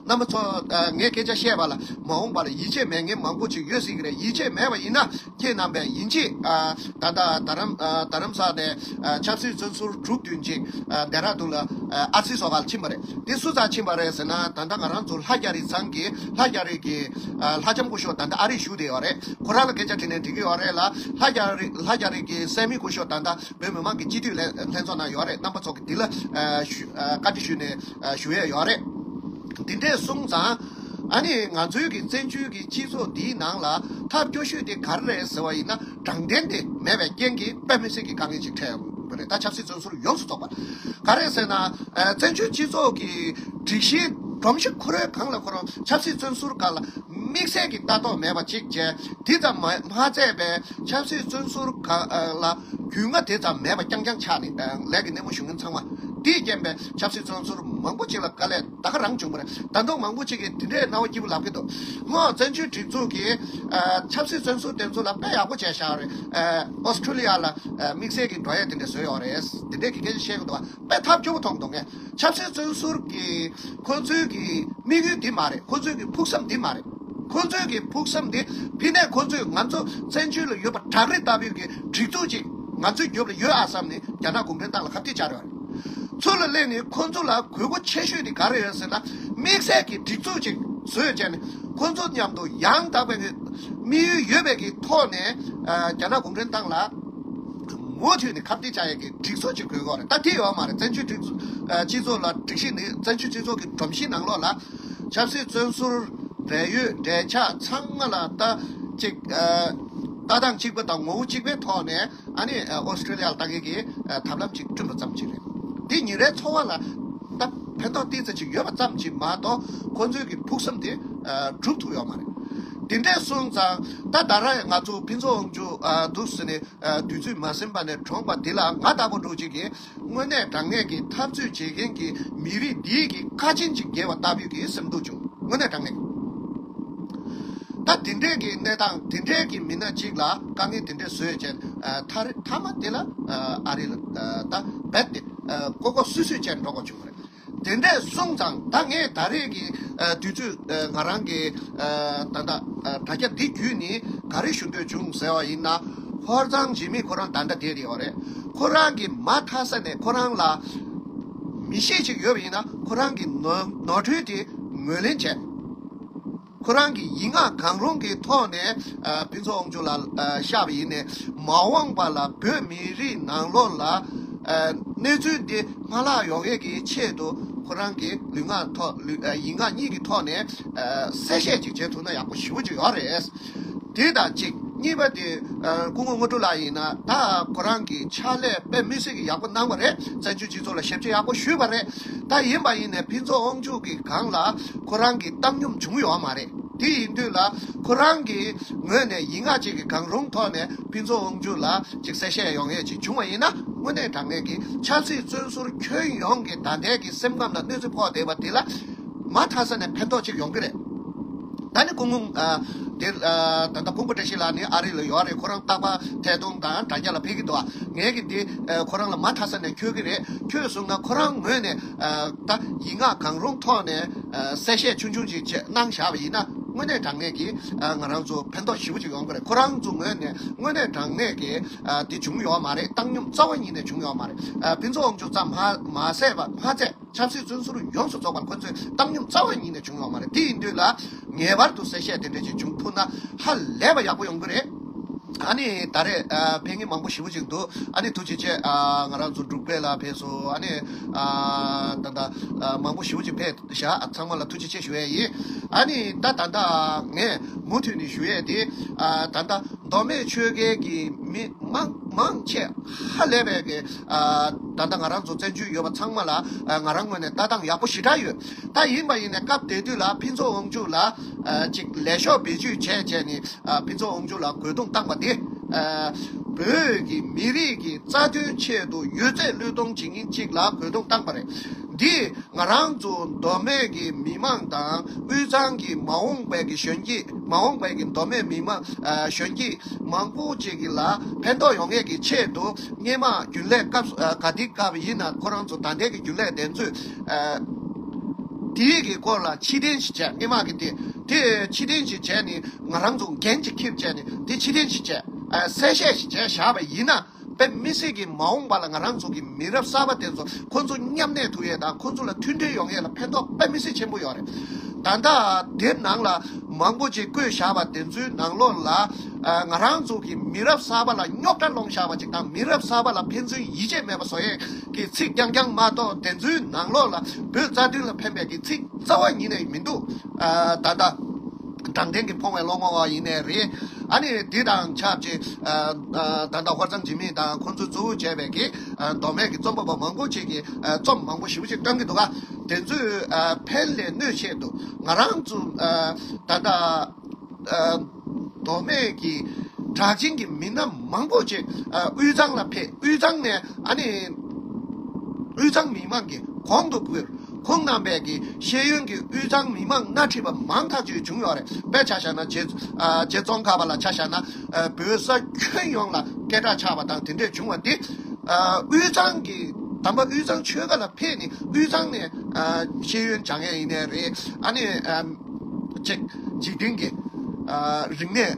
རྣམ་པ་ཚོ་ཨ་ངས་སྐད་ཆ་བཤད་པ་ལ་མ་འོངས་པ་ལ་ཡིད་ཆེས་མེད་མཁན་མང་པོ་ཅིག་ཡོད་སྲིད་ཀྱི་རེད། ཡིད་ཆེས་མེད་པ་ཡིན་ན་ཁྱེད་རྣམ་པས་ཡིན་གཅིག་ཨ་ད་ལྟ་རྡ་རམ་ཨ་རྡ་རམ་ས་ནས་ཨ་ཆབ་སྲིད་བཙོན་ཟུར་དྲུག་བདུན་ཅིག་ཨ་ལྡེ་ར་ལྡུན་ལ་ཨ་ཨར་སི་བཟོ་ག་ལ་ཕྱིན་པ་རེད། དེ་སུ་ཚང་ཕྱིན་པ་རེད་ཟེར་ན། ད་ལྟ་ང་རང་ཚོ་ལྷ་རྒྱ་རི་ཚང་གི་ལྷ་རྒྱ་རི་གི་ཨ་ལྷ་ལྕམ་སྐུ་ཞབས་ད་ལྟ་ཨ་རིར་བཞུགས་བསྡད་ཡོད་རེད། ཁོ་རང་ལ་སྐད་ཆ་དྲིས་ནས་འགྲིག་གི་ཡོད་རེད་ལ། ལྷ་རྒྱ་རི་ལྷ་རྒྱ་རི་གི་སད་མི་སྐུ་ཞབས་ད་ལྟ་བོད་མི་མང་གི་སྤྱི་འཐུས་ལྷན་ལྷན་ཚོགས་ནང་ཡོད་རེད། རྣམ་པ་ཚོ་གི་འདི་ལ་ཨ་ཞུ་ཨ་བཀའ་འདྲི་ཞུས་ནས་ཨ་ཞུ་ཡས་ཡོད་རེད། འདི་འདྲས་སོང་ཙང་ཨ་ནི་ང་ཚོའི་གི་བཙན་བྱོལ་གྱི་སྤྱི་ཚོགས་འདིའི་ནང་ལ་ཐབས་སྐྱོ་ཤོས་དེ་ག་རེ་རེད་ཟེར་བ་ཡིན་ན། དྲང་བདེན་དེ་མེད་པའི་རྐྱེན་གྱིས་དཔེ་མི་སྲིད་ཀྱི་དཀའ་ངལ་ཅིག་འཕྲད་ཡོང་གི་རེད། ད་ཆབ་སྲིད་བཙོན་ཟུར་ཡོངས་སུ་རྫོགས་པ་ག་རེ་ཟེར་ན། ཨ་བཙན་བྱོལ་སྤྱི་ཚོགས་ཀྱི་སྒྲིག་གཞིའི་སྒྲོམ་གཞི་ཁོ་རའི་སྒང་ལ་ཁོ་རང་ཆབ་སྲིད་བཙོན་ཟུར་སྒང་ལ་དམིགས་བསལ་གྱི་ལྟ་རྟོག་མེད་པ་ཅིག་བྱས། དེ་ཙམ་མ་མ་ཚད་པའི་ཆབ་སྲིད་བཙོན་ཟུར་ག་ཨ་ལ་རྒྱུས་མངའ་དེ་ཙམ་མེད་པ་རྐྱང་རྐྱང་ཆགས་ནས། ཨ་ལས་ཀྱི་སྣེ་མོ་ཞུགས་མཁན་ཚང་མ་དེའི་རྐྱེན་པས་ཆབ་སྲིད་བཙོན་ཟུར་མང་པོ་ཅིག་ལ་དཀའ་ལས་ད་ག་རང་བྱུང་བ་རེད། ད་དུང་མང་པོ་ཅིག་གིས་དེ་འདྲའི་སྣང་བ་སྐྱིད་པོ་ལབ་ཀྱི་འདུག་སྔོན་བཙན་བྱོལ་སྒྲིག་འཛུགས་ཀྱིས་ཨ་ཆབ་སྲིད་བཙོན་ཟུར་དེ་ཚོ་ལ་དཔེ་ཡག་པོ་བྱས་བཞག་རེད། ཨ་ཨོ་སི་ཁྲུ་ལི་ཡ་ལ་ཨ་དམིགས་བསལ་གྱི་འགྲོ་ཡས་དེ་འདྲ་བཟོས་ཡོད་རེད། དེ་འདྲའི་གི་སྐད་ཆ་བཤད་ཀྱི་འདུག་བ། དཔེ་ཐབས་སྐྱོ་པོ་མཐོང་འདུག་ངས། ཆབ་སྲིད་བཙོན་ཟུར་གྱི་ཁོ་ཚོའི་གི་དམིགས་ཡུལ་འདི་མ་རེད། ཁོ་ཚོའི་གི་ཕུགས་བསམ་འདི་མ་རེད། ཁོ་ཚོའི་གི་ཕུགས་བསམ་འདི་ཕི་ནས་ཁོ་ཚོས་ང་ཚོ་བཙན་བྱོལ་ལ་ཡོད་པ་བྲག་རི་ལྟ་བུའི་གི་སྒྲིག་འཛུགས་ཅིག་ང་ཚོའི་རྒྱབ་ལ་ཡོད་ཨ་བསམ་ནས་རྒྱ་ནག་གུང་ཁྲན་ཏང་ལ་ཁ་གཏད་བཅར་ཡོད་རེད། ཚུར་ལ་སླེབས་ནས་ཁོ་ཚོ་ལ་དགོས་མཁོ་ཆེ་ཤོས་དེ་ག་རེ་ཡོད་ཟེར་ན། དམིགས་བསལ་གྱི་སྒྲིག་འཛུགས་ཅིག་བཟོས་བྱས་ནས་ཁོ་ཚོ་མཉམ་དུ་ཡང་དག་པའི་གི་དམིགས་ཡུལ་ཡོད་པའི་གི་ཐོག་ནས་ཨ་རྒྱ་ནག་གུང་ཁྲན་ཏང་ལ་མུ་མཐུད་ནས་ཁ་གཏད་བཅག་ཡས་ཀྱི་སྒྲིག་སྲོལ་ཅིག་དགོས་ཀྱི་ཡོད་རེད། ད་དེ་ཡོད་མ་རེད། བཙན་བྱོལ་སྒྲིག་ཨ་སྤྱི་ཚོགས་ལ་སྒྲིག་གཞི་ནི། བཙན་བྱོལ་སྤྱི་ཚོགས་ཀྱི་སྒྲོམ་གཞིའི་ནང་ལོགས་ལ་ཆབ་སྲིད་བཙོན་ཟུར་འབྲེལ་ཡོད་འབྲེལ་ཆགས་ཚང་མ་ལ་ད་ཅིག་ཨ་ལྟ་སྟངས་གཅིག་པ་དང་ངོ་བོ་གཅིག་པའི་ཐོག་ནས་ཨ་ནི་ཨ་ཨོ་སི་ཁྲུ་ལི་ཡ་ལ་ལྟ་མཁན་གྱི་ཨ་ཐབས་ལམ་ཅིག་བསྐྲུན་པ་ཙམ་ཅིག་རེད། འདི་ཉིན་རེའི་འཚོ་བ་ལ་ད་ཕན་ཐོགས་ཏོག་ཙམ་ཅིག་ཡོད་པ་ཙམ་ཅིག་མ་གཏོགས་ཁོ་ཚོའི་གི་ཕུགས་བསམ་དེ་ཨ་འགྲུབ་ཐུབ་ཡོད་མ་རེད། དེ་འདྲས་སོང་ཙང་ད་ད་ར་ང་ཚོ་ཕུན་ཚོགས་དབང་ཕྱུག་ཨ་འདུག་ཟེར་ནས་ཨ་དུས་ཚོད་མ་ཟིན་པ་ནས་གྲོངས་པ་འདི་ལ་ང་ལྟ་བུ་འདྲ་ཅིག་གིས་དངོས་གནས་དྲང་གནས་ཀྱི་འཐབ་རྩོད་བྱེད་མཁན་གྱི་མི་རིགས་འདིའི་གི་ཁ་ཆེམས་ཅིག་འགེལ་བ་ལྟ་བུའི་གི་སེམས་སྡུག་བྱུང་། དངོས་གནས་དྲང་གནས། ད་དེ་འདྲས་ཀྱི་གནས་སྟངས། དེ་འདྲས་ཀྱི་མི་སྣ་གཅིག་ལ་དཀའ་ངལ་དེ་འདྲས་བཟོས་བྱས་ཨ་མཐའ་མ་དེ་ལ་ཨ་ཨ་རི་ལ་ཨ་ད་རྦད་དེ་ཨ་ལྐོག་ལྐོག་སུད་སུད་བྱས་འགྲོ་དགོས་བྱུང་བ་རེད། དེ་འདྲས་སོང་ཙང་ད་ངས་ད་རེས་ཀྱི་ཨ་དུས་ཚོད་ཨ་ང་རང་གི་ཨ་ད་ལྟ་ཨ་དྲ་རྒྱ་འདི་བརྒྱུད་ནས་ག་རེ་ཞུ་འདོད་བྱུང་ཟེར་བ་ཡིན་ན། ཧོར་གཙང་འཇིགས་མེད་ཁོ་རང་ད་ལྟ་བསྡད་ཡོད་རེད། ཁོ་རང་གི་མ་མཐའ་ས་ནས་ཁོ་རང་ལ་མི་ཤེས་ཅིག་ཡོད་པ་ཡིན་ན་ཁོ་རང་གི་ནོར་ནོར་འཁྲུལ་དེ་ངོས་ལེན་བྱས། ཁོ་རང་གི་ཡིག་ངག་གང་རུང་གི་ཐོག་ནས་ཨ་ཕུན་ཚོགས་དབང་ཕྱུག་ལ་ཨ་བཤད་པ་ཡིན་ནའི་མ་འོངས་པ་ལ་བོད་མི་རིགས་ནང་ལོགས་ལ་ཨ་གནས་ཚུལ་འདི་མ་ལྷག་ཡོང་ཡས་ཀྱི་ཆེད་དུ་ཁོ་རང་གི་ལུས་ངག་ཐོག་ལུས་ཨ་ཡིག་ངག་གཉིས་ཀྱི་ཐོག་ནས་ཨ་གསལ་བཤད་ཅིག་བྱེད་ཐུབ་ན་ཡག་པོ་ཞེ་པོ་ཅིག་ཡོད་རེད། དེ་དང་གཅིག་གཉིས་པ་དེ་ཨ་སྐུ་ངོ་དངོས་གྲུབ་ལགས་ཡིན་ན་ད་ཁོ་རང་གི་ཕྱག་ལས་དཔེ་མི་སྲིད་ཀྱི་ཡག་པོ་གནང་བ་རེད། བཙན་བྱོལ་སྤྱི་ཚོགས་ལ་ཞབས་ཕྱི་ཡག་པོ་ཞུས་པ་རེད། ད་ཡིན་པ་ཡིན་ནའི་ཕུན་ཚོགས་དབང་ཕྱུག་གི་སྒང་ལ་ཁོ་རང་གི་བཏང་སྙོམས་བྱུང་ཡོད་མ་རེད། དེ་ཡིན་དུས་ལ་ཁོ་རང་གི་ངོས་ནས་ཡིག་ངག་ཅིག་གི་གང་རུང་ཐོག་ནས་ཕུན་ཚོགས་དབང་ཕྱུག་ལ་ཅིག་གསལ་བཤད་ཡོང་ཡས་ཅིག་བྱུང་བ་ཡིན་ན། དངོས་གནས་དྲང་གནས་ཀྱི་ཆབ་སྲིད་བཙོན་ཟུར་ཁྱོན་ཡོངས་ཀྱི་ད་ལྟའི་གི་སེམས་ཁམས་ལ་གནོད་འཚེ་ཕོག་བསྡད་པ་དེ་ལ་མ་མཐའ་ས་ནས་ཕན་ཐོགས་ཅིག་ཡོང་གི་རེད། ད་ནི་སྐུ་ངོ་ཨ་དེ་ཨ་ད་ལྟ་ཀུན་དགའ་བཀྲ་ཤིས་ལགས་ནི་ཨ་རི་ལ་ཡོད་རེད། ཁོ་རང་རྟག་པར་ཐད་གཏོང་དང་དྲ་རྒྱ་ལ་ཕེབས་ཀྱི་འདུག་ངས་ཀྱི་འདི་ཨ་ཁོ་རང་ལ་མ་མཐའ་ས་ནས་འཁྱོལ་གྱི་རེད། འཁྱོལ་སོང་ན་ཁོ་རང་ངོས་ནས་ཨ་ད་ཡིག་ངག་གང་རུང་ཐོག་ནས་ཨ་གསལ་བཤད་ཆུང་ཆུང་ཅིག་བྱས་གནང་བཞག་པ་ཡིན་ན། དངོས་གནས་དྲང་གནས་ཀྱི་ཨ་ང་རང་ཚོ་ཕན་ཐོགས་ཞེ་པོ་ཅིག་ཡོང་གི་རེད། ཁོ་རང་ཚོ་ངོས་ནས་དངོས་གནས་དྲང་གནས་ཀྱི་ཨ་དེ་བྱུང་ཡོད་མ་རེད། བཏང་སྙོམས་རྩ་བ་ཉིད་ནས་བྱུང་ཡོད་མ་རེད། ཨ་ཕུན་ཚོགས་དབང་ཕྱུག་ཙམ་མ་མ་ཟད་པ་མ་ཚད། ཆབ་སྲིད་བཙོན་ཟུར་ཡོངས་སུ་རྫོགས་པར་ཁོ་ཚོས་བཏང་སྙོམས་རྩ་བ་ཉིད་ནས་བྱུང་ཡོད་མ་རེད། དེ་ཡིན་དུས་ལ་ངེས་པར་དུ་གསལ་བཤད་དེ་འདྲ་ཅིག་བྱུང་ཐུབ་ན་ཧ་ལས་པ་ཡག་པོ་ཡོང་གི་རེད། ཨ་ནི་ད་རེས་ཨ་ཕེབས་མཁན་མང་པོ་ཞེ་པོ་ཅིག་འདུག་ཨ་ནི་ཐུགས་རྗེ་ཆེ། ཨ་ང་རང་ཚོ་འབྲུག་པས་ལ་ཕེབས་སོང་། ཨ་ནི་ཨ་ད་ལྟ་ཨ་མང་པོ་ཞེ་པོ་ཅིག་ཕེབས་བཞག་ཚང་མ་ལ་ཐུགས་རྗེ་ཆེ་ཞུ་ཡས་ཡིན། ཨ་ནི་ད་ད་ལྟ་ངས་མུ་མཐུད་ནས་ཞུ་ཡས་དེ་ཨ་ད་ལྟ་མདོ་སྨད་ཆོལ་ཁའི་གི་མི་མང་མང་ཆེ་ཧ་ལས་པའི་གི་ཨ་ད་ལྟ་ང་རང་ཚོ་བཙན་བྱོལ་ཡོད་པ་ཚང་མ་ལ་ཨ་ང་རང་ངོས་ནས་ལྟ་སྟངས་ཡག་པོ་ཞེ་དྲག་ཡོད། ད་ཡིན་པ་ཡིན་ནས་སྐབས་དེ་དུས་ལ་ཕུན་ཚོགས་དབང་ཕྱུག་ལ་ཨ་ཅིག་ལས་ཤོག་བེད་སྤྱོད་བྱས་བྱས་ནས་ཨ་ཕུན་ཚོགས་དབང་ཕྱུག་ལ་རྒོལ་རྡུང་བཏང་པ་དེ་ཨ་བོད་ཀྱི་མི་རིགས་ཀྱི་རྩ་དོན་ཆེད་དུ་ཡོད་ཚད་བློས་གཏོང་བྱེད་མཁན་གཅིག་ལ་རྒོལ་རྡུང་བཏང་པ་རེད། འདིས་ང་རང་ཚོ་མདོ་སྨད་ཀྱི་མི་མང་དང་དབུས་གཙང་གི་མ་འོངས་པའི་གི་གཞོན་སྐྱེས་མ་འོངས་པའི་གི་མདོ་སྨད་མི་མང་ཨ་གཞོན་སྐྱེས་མང་པོ་ཅིག་གི་ལ་ཕན་ཐོགས་ཡོང་ཡས་ཀྱི་ཆེད་དུ་སྔས་མ་རྒྱུན་ལས་སྐབས་ཨ་ག་དེ་སྐབས་ཡིན་ན་ཁོ་རང་ཚོ་ད་ལྟའི་གི་རྒྱུན་ལས་དེ་ཚོས་ཨ་དེའི་གི་སྐོར་ལ་ཕྱིར་འཐེན་ཞིག་བྱས། སྔས་མ་གི་དེ་དེ་ཕྱིར་འཐེན་ཞིག་བྱས་ནས་ང་རང་ཚོ་འགན་ཅིག་འཁྱེར་བྱས་ནས་དེ་ཕྱིར་འཐེན་ཞིག་བྱས། ཨ་གསལ་བཤད་ཞིག་བྱས་བཞག་པ་ཡིན་ན། དཔེ་མི་སྲིད་ཀྱི་མ་འོངས་པ་ལ་ང་རང་ཚོ་གི་མི་རབས་གསར་པ་དེ་ཚོ་ཁོ་ཚོ་མཉམ་གནས་ཐུབ་ཡས་དང་ཁོ་ཚོ་ལ་མཐུན་སྒྲིལ་ཡོང་ཡས་ལ་ཕན་ཐོགས་དཔེ་མི་སྲིད་ཆེན་པོ་ཡོད་རེད། ད་ལྟ་དེ་ནང་ལ་མང་པོ་ཅིག་བཀོད་བཞག་པ་དེ་ཚོའི་ནང་ལོགས་ལ་ཨ་ང་རང་ཚོ་གི་མི་རབས་གསར་པ་ལ་རྙོག་དྲ་སློང་བཞག་པ་ཅིག་དང་མི་རབས་གསར་པ་ལ་ཕན་ཚུན་ཡིད་ཆེས་མེད་པ་བཟོ་ཡས་ཀྱི་ཚིག་རྐྱང་རྐྱང་མ་གཏོགས་དེ་ཚོའི་ནང་ལོགས་ལ་བོད་རྩ་དོན་ལ་ཕན་པའི་གི་ཚིག་རྩ་བ་ཉིད་ནས་མི་འདུག་ཨ་ད་ལྟ་དྲང་བདེན་གྱི་ཕོངས་པའི་བློ་ངོ་བ་ཡིན་ནའི་རེད། ཨ་ནི་འདི་དང་ཆབས་ཅིག་ཨ་ཨ་ད་ལྟ་ཧོར་གཙང་འཇིགས་མེད་དང་ཁོང་ཚོས་གཙོ་བོ་བྱས་པའི་གི་ཨ་མདོ་སྨད་ཀྱི་རྩོམ་པ་པོ་མང་པོ་ཅིག་གིས་ཨ་རྩོམ་མང་པོ་ཞེ་པོ་ཅིག་བཏོན་གྱི་འདུག་ག་དེ་ཚོས་ཨ་ཕན་ལས་གནོད་ཆེད་དུ་ང་རང་ཚོ་ཨ་ད་ལྟ་ཨ་མདོ་སྨད་ཀྱི་གྲགས་ཅན་གྱི་མི་སྣ་མང་པོ་ཅིག་ཨ་དབུས་གཙང་ལ་ཕེབས། དབུས་གཙང་ནས་ཨ་ནི་དབུས་གཙང་མི་མང་གི་གོང་དུ་བཀུར། ཁོང་རྣམ་པས་ཀྱི་ཤེས་ཡོན་གྱི་དབུས་གཙང་མི་མང་སྣེ་ཁྲིད་པ་མང་ཐག་ཆོད་བྱུང་ཡོད་རེད། དཔེ་ཆ་བཞག་ན་རྗེ་ཨ་རྗེ་ཙོང་ཁ་པ་ལ་ཆ་བཞག་ན་ཨ་བོད་ས་ཁྱོན་ཡོངས་ལ་སྐད་གྲགས་ཆགས་པ་དང་དེ་འདྲས་བྱུང་བ་འདི་ཨ་དབུས་གཙང་གི་དམ་པ་དབུས་གཙང་ཆོལ་ཁ་ལ་ཕེབས་ནས་དབུས་གཙང་ནས་ཨ་ཤེས་ཡོན་སྦྱང་ཡས་ཡིན་ནའི་རེད། ཨ་ནི་ཨ་ཅིག་འཇིག་རྟེན་གྱི་ཨ་རིག་གནས་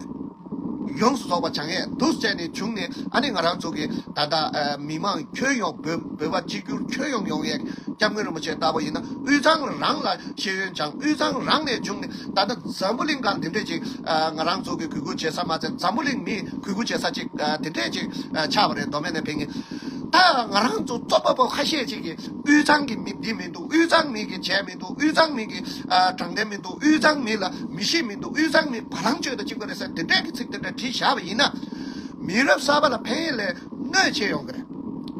ཡོངས་སུ་རྫོགས་པ་སྦྱང་ཡས་འདུག་བྱས་ནས་བྱུང་ནས། ཨ་ནི་ང་རང་ཚོ་གི་ད་ལྟ་ཨ་མི་མང་ཁྱོན་ཡོངས་བོད་བོད་པ་གཅིག་གྱུར་ཁྱོན་ཡོངས་ཡོང་ཡས་སྐྱབས་མགོན་རིན་པོ་ཆེ་ལྟ་བུ་ཡིན་ན་དབུས་གཙང་རང་ལ་ཤེས་ཡོན་སྦྱངས། དབུས་གཙང་རང་ནས་བྱུང་ནས་ད་ལྟ་འཛམ་བུ་གླིང་སྒང་དེ་འདྲས་ཅིག་ཨ་ང་རང་ཚོ་གི་གུས་བཀུར་བྱེད་ས་མ་ཚད་འཛམ་བུ་གླིང་མིས་གུས་བཀུར་བྱེད་ས་ཅིག་ཨ་དེ་འདྲས་ཅིག་ཨ་ཆགས་པ་རེད། མདོ་སྨད་ནས་ཕེབས་མཁན་ད་ང་རང་ཚོ་རྩོམ་པ་པོ་ཁ་ཤས་ཅིག་གིས་དབུས་གཙང་གི་མི་འདི་མི་འདུག་དབུས་གཙང་མི་གི་བྱས་མི་འདུག་དབུས་གཙང་མི་གི་ཨ་དྲང་བདེན་མི་འདུག་དབུས་གཙང་མི་ལ་མི་གཤིས་མི་འདུག་དབུས་གཙང་མི་བ་ལང་སྤྱོད་དང་གཅིག་པ་རེད་ཟེར་དེ་འདྲས་ཀྱི་ཚིག་དེ་འདྲ་བྲིས་བཞག་པ་ཡིན་ན། མི་རབས་གསར་པ་ལ་ཕན་ཡོན་ལས་གནོད་ཆེ་ཡོང་གི་རེད།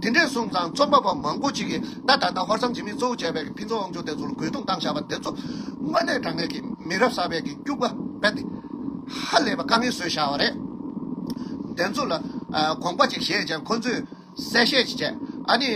དེ་འདྲས་སོང་ཙང་རྩོམ་པ་པོ་མང་པོ་ཅིག་གིས་ད་ད་ལྟ་ཧོར་གཙང་འཇིགས་མེད་གཙོ་བོ་བྱས་པའི་ཕུན་ཚོགས་དབང་ཕྱུག་དེ་ཚོ་ལ་རྒོལ་རྡུང་བཏང་བཞག་པ་དེ་ཚོ་དངོས་གནས་དྲང་གནས་ཀྱི་མི་རབས་གསར་པའི་གི་སྐྱུག་པ་རྦད་དེ་ཧ་ལས་པ་དཀའ་ངལ་བཟོས་བཞག་པ་རེད། དེ་ཚོ་ལ་ཨ་དགོངས་པ་ཅིག་བཞེས་ཀྱང་ཁོ་ཚོས་གསལ་བཤད་ཅིག་བྱས། ཨ་ནི་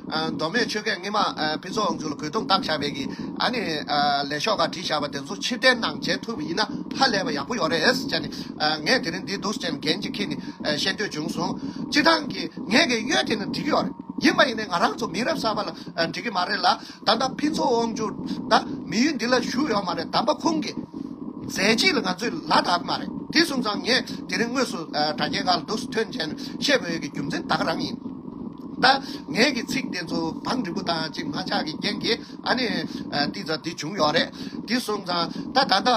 ཨ་མདོ་སྨད་ཆོལ་ཁས་སྔས་མ་ཨ་ཕུན་ཚོགས་དབང་ཕྱུག་ལ་རྒོལ་རྡུང་བཏང་བཞག་པའི་གི་ཨ་ནི་ཨ་ལས་ཤོག་ཁག་བྲིས་བཞག་པ་དེ་ཚོ་ཕྱིར་འཐེན་གནང་བྱེད་ཐུབ་པ་ཡིན་ན་ཧ་ལས་པ་ཡག་པོ་ཡོད་རེད་ཟེར་བྱས་ནས་ཨ་ངས་དེ་རིང་འདི་འདུག་ཟེར་ནས་འགན་ཅིག་འཁྱེར་ནས་ཨ་བཤད་འདོད་བྱུང་སོང་། སྤྱིར་བཏང་གི་ངས་གི་གཡོལ་དེ་ནི་འགྲིག་གི་ཡོད་རེད། ཡིན་པ་ཡིན་ནའི་ང་རང་ཚོ་མི་རབས་གསར་པ་ལ་ཨ་འགྲིག་གི་མ་རེད་ལ། ད་ལྟ་ཕུན་ཚོགས་དབང་ཕྱུག་ད་མི་ཡུལ་འདི་ལ་བཞུགས་ཡོད་མ་རེད། དམ་པ་ཁོང་གི་མཛད་རྗེས་ལ་ང་ཚོས་ལ་དྭགས་མ་རེད། དེ་སོང་ཙང་ངས་དེ་རིང་དངོས་སུ་ཨ་དྲ་རྒྱའི་སྒང་ལ་འདུག་སེ་ཐོན་བྱས་ནས་བཤད་དགོས་ཡས་ཀྱི་རྒྱུ་མཚན་ད་ག་རང་ཡིན། ད་ངས་ཀྱི་ཚིག་དེ་ཚོ་བང་འགྲིག་པོ་དང་ཅིག་མ་ཆགས་ཀྱི་རྐྱེན་གྱིས་ཨ་ནི་ཨ་ཏི་ཙ་དེ་བྱུང་ཡོད་རེད། དེ་སོང་ཙང་ད་ད་ལྟ་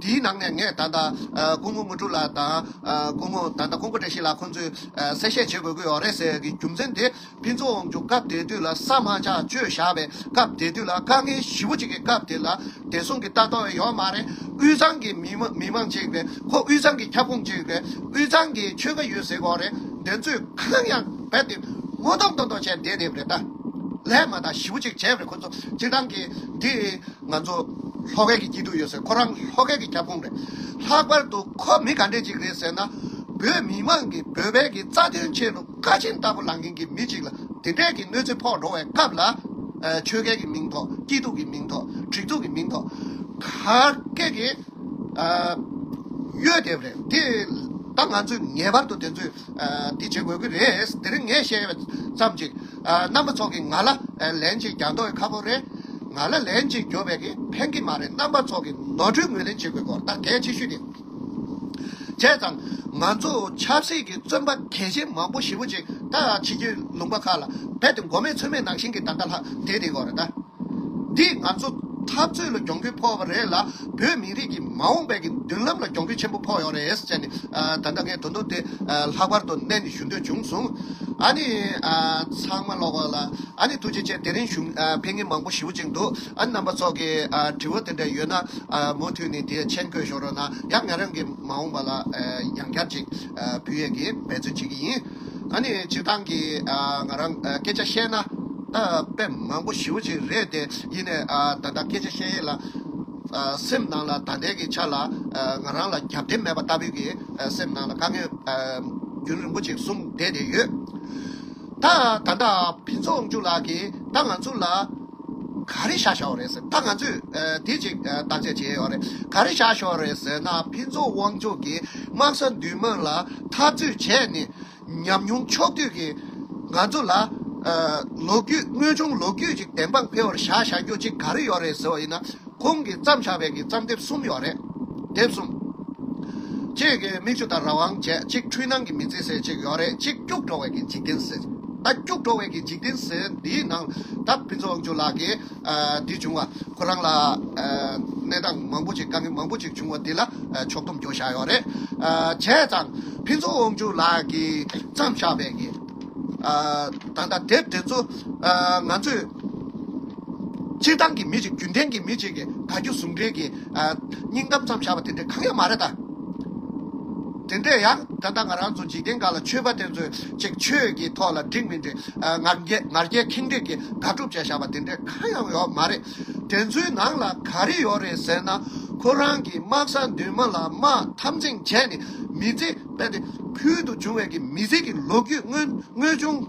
དེའི་ནང་ནས་ངས་ད་ལྟ་ཨ་སྐུ་ངོ་དངོས་གྲུབ་ལགས་དང་ཨ་སྐུ་ངོ་ད་ལྟ་ཀོང་པོ་བཀྲ་ཤིས་ལགས་ཁོང་ཚོས་ཨ་གསལ་བཤད་བྱེད་དགོས་ཀྱི་ཡོད་རེད་ཟེར་གྱི་རྒྱུ་མཚན་དེ། ཕུན་ཚོགས་དབང་ཕྱུག་སྐབས་དེ་དུས་ལ་ས་མ་ཆག་བཅོས་བཞག་པའི་སྐབས་དེ་དུས་ལ་དཀའ་ངལ་ཞེ་པོ་ཅིག་གི་སྐབས་དེ་ལ་བདེ་སྲུང་གི་ལྟ་རྟོག་ཡོད་མ་རེད། དབུས་གཙང་གི་མི་མང་མི་མང་ཅིག་རེད། ཁོ་དབུས་གཙང་གི་ཁྱབ་ཁོངས་ཅིག་རེད། དབུས་གཙང་གི་ཆོལ་ཁ་ཡོད་ཟེར་གོ་རེད། དེ་ཚོས་གང་ཡང་རྦད་དེ་ངོ་གདོང་མདོག་མདོག་བྱས་བསྡད་བསྡད་པ་རེད། ད་ལས་མ་དག་ཞེ་པོ་ཅིག་བྱས་པ་རེད། ཁོ་ཚོ་སྤྱིར་བཏང་གི་འདི། ང་ཚོ་ལྷོ་ཁའི་གི་སྐྱིད་སྡུག་ཡོད་ཟེར། ཁོ་རང་ལྷོ་ཁའི་གི་ཁྱབ་ཁོངས་རེད། ལྷག་པར་དུ་ཁོ་མི་ག་འདྲས་ཅིག་རེད་ཟེར་ན། བོད་མི་མང་གི་བོད་པའི་གི་རྩ་དོན་ཆེད་དུ་དཀའ་ཆེན་ལྟ་བུ་ལངས་མཁན་གྱི་མི་ཅིག་ལ་དེ་འདྲས་ཀྱི་གནོད་འཚེ་ཕོག་འགྲོ་བའི་སྐབས་ལ། ཨ་ཆོལ་ཁའི་གི་མིང་ཐོགས། སྐྱིད་སྡུག་གི་མིང་ཐོགས། སྒྲིག་འཛུགས་ཀྱི་མིང་ཐོགས། ག་གེ་གི་ཨ་གཡོལ་བསྡད་པ་རེད། དེ་ད་ང་ཚོས་ངེས་པར་དུ་དེ་ཚོས་ཨ་དེ་བྱེད་དགོས་ཀྱི་རེད། དེ་རིང་ངས་བཤད་ཙམ་ཅིག་ཨ་རྣམ་པ་ཚོ་གིས་ང་ལ་ཨ་ལན་ཅིག་རྒྱག་མདོག་ཁ་པོ་རེད། ང་ལ་ལན་གཅིག་རྒྱོབ་པའི་གི་ཕན་གི་མ་རེད། རྣམ་པ་ཚོ་གི་ནོར་འཁྲུལ་ངོས་ལེན་བྱེད་དགོས་སྐོར་ད་གལ་ཆེ་ཤོས་དེ། བྱས་ཙང་ང་ཚོ་ཆབ་སྲིད་ཀྱི་བཙོན་པ་གལ་ཆེན་མང་པོ་ཞེ་པོ་ཅིག་ད་ཕྱི་རྒྱལ་ལུང་པ་ཁག་ལ་རྦད་དེ་མགོ་མེད་ཚོད་མེད་ནང་བཞིན་གྱི་ད་ལྟ་ལྷག་བསྡད་དེ་ཡོད་རེད་ད། འདི་ང་ཚོ་འཐབ་རྩོད་ལ་གྱོང་གུན་ཕོག་པ་རེད་ལ། བོད་མི་རིགས་ཀྱི་མ་འོངས་པའི་གི་མདུན་ལམ་ལ་གྱོང་གུན་ཆེན་པོ་ཕོག་ཡོད་རེད་ཟེར་ནས། ཨ་ད་ལྟ་ངས་དོན་དུ་དེ་ཨ་ལྷག་པར་དུ་གནད་ནས་ཞུ་འདོད་བྱུང་སོང་། ཨ་ནི་ཨ་ཚང་མ་ལོག་པ་ལ་ཨ་ནི་ཐུགས་རྗེ་ཆེ། དེ་རིང་ཞུ་ཨ་ཕན་ངེས་མང་པོ་ཞེ་པོ་ཅིག་འདུག་ཨ་ནི་རྣམ་པ་ཚོ་གི་ཨ་དྲི་བ་དེ་འདྲ་ཡོད་ན་ཨ་མུ་མཐུད་ནས་དེ་མཆན་འགོད་ཤོག་རོགས་གནང་། ཡང་ང་རང་གི་མ་འོངས་པ་ལ་ཨ་ཡང་བསྐྱར་ཅིག་ཨ་ཕུལ་ཡས་ཀྱི་འབད་བརྩོན་བྱེད་ཀྱི་ཡིན། ཨ་ནི་སྤྱིར་བཏང་གི་ཨ་ང་རང་ཨ་སྐད་ཆ་བཤད་ན་ད་དཔེ་མང་པོ་ཞེ་པོ་ཅིག་རེད་དེ། ཡིན་ནའི་ཨ་ད་ལྟ་སྐད་ཆ་བཤད་ཡས་ལ་ཨ་སེམས་ནང་ལ་ད་ལྟའི་གི་ཆ་ལ་ཨ་ང་རང་ལ་རྒྱབ་རྟེན་མེད་པ་ལྟ་བུའི་གི་ཨ་སེམས་ནང་ལ་དཀའ་ངལ་ཨ་རྒྱུན་རིང་པོ་ཅིག་གསུངས་བསྡད་དེ་ཡོད། ད་ད་ལྟ་ཕུན་ཚོགས་དབང་ཕྱུག་ལགས་ཀྱིས་ད་ང་ཚོ་ལ་ག་རེ་བཞག་བཞག་པ་རེད་ཟེར། ད་ང་ཚོས་ཨ་དེ་ཅིག་ཨ་བརྟག་དཔྱད་བྱས་ཡོད་རེད། ག་རེ་བཞག་བཞག་པ་རེད་ཟེར་ན། ཕུན་ཚོགས་དབང་ཕྱུག་གིས་དམག་ས་མདུན་མ་ལ་འཐབ་རྩོད་བྱས་ནས་ཉམས་མྱོང་ཕྱོགས་བསྡུས་ཀྱིས་ང་ཚོ་ལ་ཨ་ལོ་རྒྱུས་དངོས་བྱུང་ལོ་རྒྱུས་ཅིག་བདེན་དཔང་འཕེར་བར་བཞག་བཞག་རྒྱུ་ཅིག་ག་རེ་ཡོད་རེད་ཟེར་བ་ཡིན་ན། ཁོང་གིས་བརྩམས་བཞག་པའི་གི་བརྩམས་དེབ་གསུམ་ཡོད་རེད། དེབ་གསུམ། གཅིག་གི་མིག་ཆུ་དང་རང་དབང་བྱས། གཅིག་འཁྲུལ་སྣང་གི་མི་ཚེ་ཟེར་གཅིག་ཡོད་རེད། གཅིག་སྐྱུག་བྲོ་བའི་གི་འཇིག་རྟེན་ཟེར། ད་སྐྱུག་བྲོ་བའི་གི་འཇིག་རྟེན་ཟེར་འདིའི་ནང་ད་ཕུན་ཚོགས་དབང་ཕྱུག་ལགས་ཀྱིས་ཨ་འདི་བྱུང་བ། ཁོ་རང་ལ་ཨ་གནས་སྟངས་མང་པོ་ཅིག་དཀའ་ངལ་མང་པོ་ཅིག་བྱུང་བ་འདི་ལ་ཨ་ཕྱོགས་བསྡོམས་བརྗོད་བཞག་ཡོད་རེད། ཨ་བྱས་ཙང་ཕུན་ཚོགས་དབང་ཕྱུག་ལགས་ཀྱིས་བརྩམས་བཞག་པའི་གི་ཨ་ད་ལྟ་དེབ་དེ་ཚོ་ཨ་ང་ཚོས་སྤྱིར་བཏང་གི་མི་ཅིག་རྒྱུན་ལྡན་གྱི་མི་ཅིག་གིས་དགའ་སྐྱོ་ཟུང་འབྲེལ་གྱི་ཨ་སྙིང་གཏམ་བརྩམས་བཞག་པ་དེ་འདྲ་གང་ཡང་མ་རེད་ད། དེ་འདྲས་ཡང་ད་ལྟ་ང་རང་ཚོ་འཇིག་རྟེན་ཁག་ལ་ཆོས་པ་དེ་ཚོས་ཅིག་ཆོས་ཀྱི་ཐོག་ལ་འགྲིག་མི་འགྲིག་ཨ་ང་རྒྱལ་ང་རྒྱལ་ཁེངས་དྲེགས་ཀྱིས་དགག་སྒྲུབ་བྱས་བཞག་པ་དེ་འདྲས་གང་ཡང་ཡོད་མ་རེད། དེ་ཚོའི་ནང་ལ་ག་རེ་ཡོད་རེད་ཟེར་ན། ཁོ་རང་གིས་དམག་ས་མདུན་མ་ལ་དམག་འཐབ་འཛིང་བྱས་ནས་མི་ཚེ་རྦད་དེ་ཕུལ་དུ་བྱུང་བའི་གི་མི་ཚེ་གི་ལོ་རྒྱུས་དངོས་དངོས་བྱུང་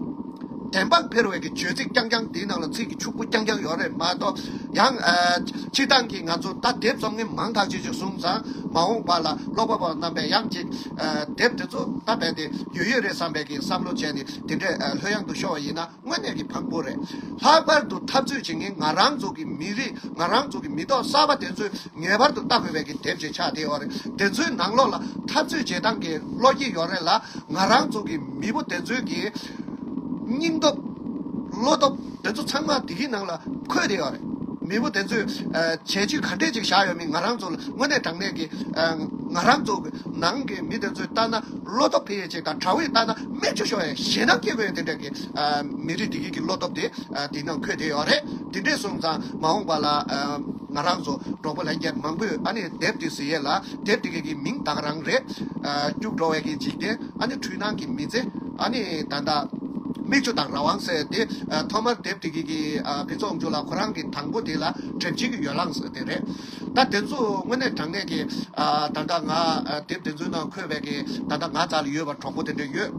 བདེན་དཔང་འཕེར་བའི་གི་བརྗོད་ཚིག་རྐྱང་རྐྱང་དེའི་ནང་ལ་ཚིག་གི་ཕྱུག་པོ་རྐྱང་རྐྱང་ཡོད་རེད་མ་གཏོགས། ཡང་ཨ་སྤྱིར་བཏང་གི་ང་ཚོ་ད་དེབ་རྩོམ་མཁན་མང་ཐག་ཆོད་ཅིག་སོང་ཙང་། མ་འོངས་པ་ལ་ཀློག་པ་པོ་རྣམ་པས་ཡང་ཅིག་ཨ་དེབ་དེ་ཚོ་ད་རྦད་དེ་ཡོད་ཡོད་རེད་བསམ་པའི་གི་བསམ་བློ་བྱས་ནས་དེ་འདྲས་ཨ་ལྷོད་ཡངས་དུ་ཤོར་བ་ཡིན་ན། དངོས་གནས་ཀྱི་ཕངས་པོ་རེད། ལྷག་པར་དུ་འཐབ་རྩོད་བྱེད་མཁན་ང་རང་ཚོ་གི་མི་རིགས་ང་རང་ཚོ་གི་མི་ཐོག་གསར་པ་དེ་ཚོས་ངེས་པར་དུ་ལྟ་དགོས་པའི་གི་དེབ་ཅིག་ཆགས་བསྡད་ཡོད་རེད། དེ་ཚོའི་ནང་ལོགས་ལ་འཐབ་རྩོད་བྱེད་སྟངས་ཀྱི་བློ་སྐྱེད་ཡོད་རེད་ལ། ང་རང་ཚོ་གི་མི་བུ་དེ་ཚོའི་གི་སྙིང་སྟོབས་བློ་སྟོབས་དེ་ཚོ་ཚང་མ་དེ་གི་ནང་ལ་འཁོད་བསྡད་ཡོད་རེད། མི་བུ་དེ་ཚོས་ཨ་བྱས་རྗེས་ག་འདྲས་ཅིག་བཞག་ཡོད་མེད་ང་རང་ཚོ་ལ་དངོས་གནས་དྲང་གནས་ཀྱི་ཨ་ང་རང་ཚོ་གི་ནང་གི་མི་དེ་ཚོས་ལྟ་ན་བློ་སྟོབས་འཕེལ་ཡས་ཅིག་དང་། དགྲ་བོས་ལྟ་ན་མིག་ཆུ་ཤོར་ཡས་ཞེད་སྣང་སྐྱེ་དགོས་ཡས་དེ་འདྲ་གི་ཨ་མི་རིགས་དེ་གི་གི་བློ་སྟོབས་དེ་ཨ་དེ་ནང་འཁོད་བསྡད་ཡོད་རེད། དེ་འདྲས་སོང་ཙང་མ་འོངས་པ་ལ་ཨ་ང་རང་ཚོ་གྲོགས་པོ་ལྷན་རྒྱས་མང་པོས་ཨ་ནི་དེབ་དེ་གཟིགས་ཡས་ལ། དེབ་དེ་གི་གི་མིང་ད་ག་རང་རེད། ཨ་སྐྱུག་བྲོ་བའི་གི་འཇིག་རྟེན། ཨ་ནི་འཁྲུལ་སྣང་གི་མི་ཚེ། ཨ་ནི་ད་ལྟ་མིག་ཆུ་དང་རང་དབང་ཟེར་དེ། ཨ་ཐོག་མར་དེབ་དེ་གི་གི་ཨ་ཕུན་ཚོགས་དབང་ཕྱུག་ལགས་ཁོ་རང་གི་དང་པོ་དེ་ལ་དྲན་འཆིང་གི་ཡོ་ལང་ཟེར་དེ་རེད། ད་དེ་ཚོ་དངོས་གནས་དྲང་གནས་ཀྱི་ཨ་ད་ལྟ་ང་ཨ་དེབ་དེ་ཚོའི་ནང་འཁོད་པའི་གི་ད་ལྟ་ང་རྩ་ལ་ཡོད་པ་གྲོགས་པོ་དེ་འདྲ་ཡོད།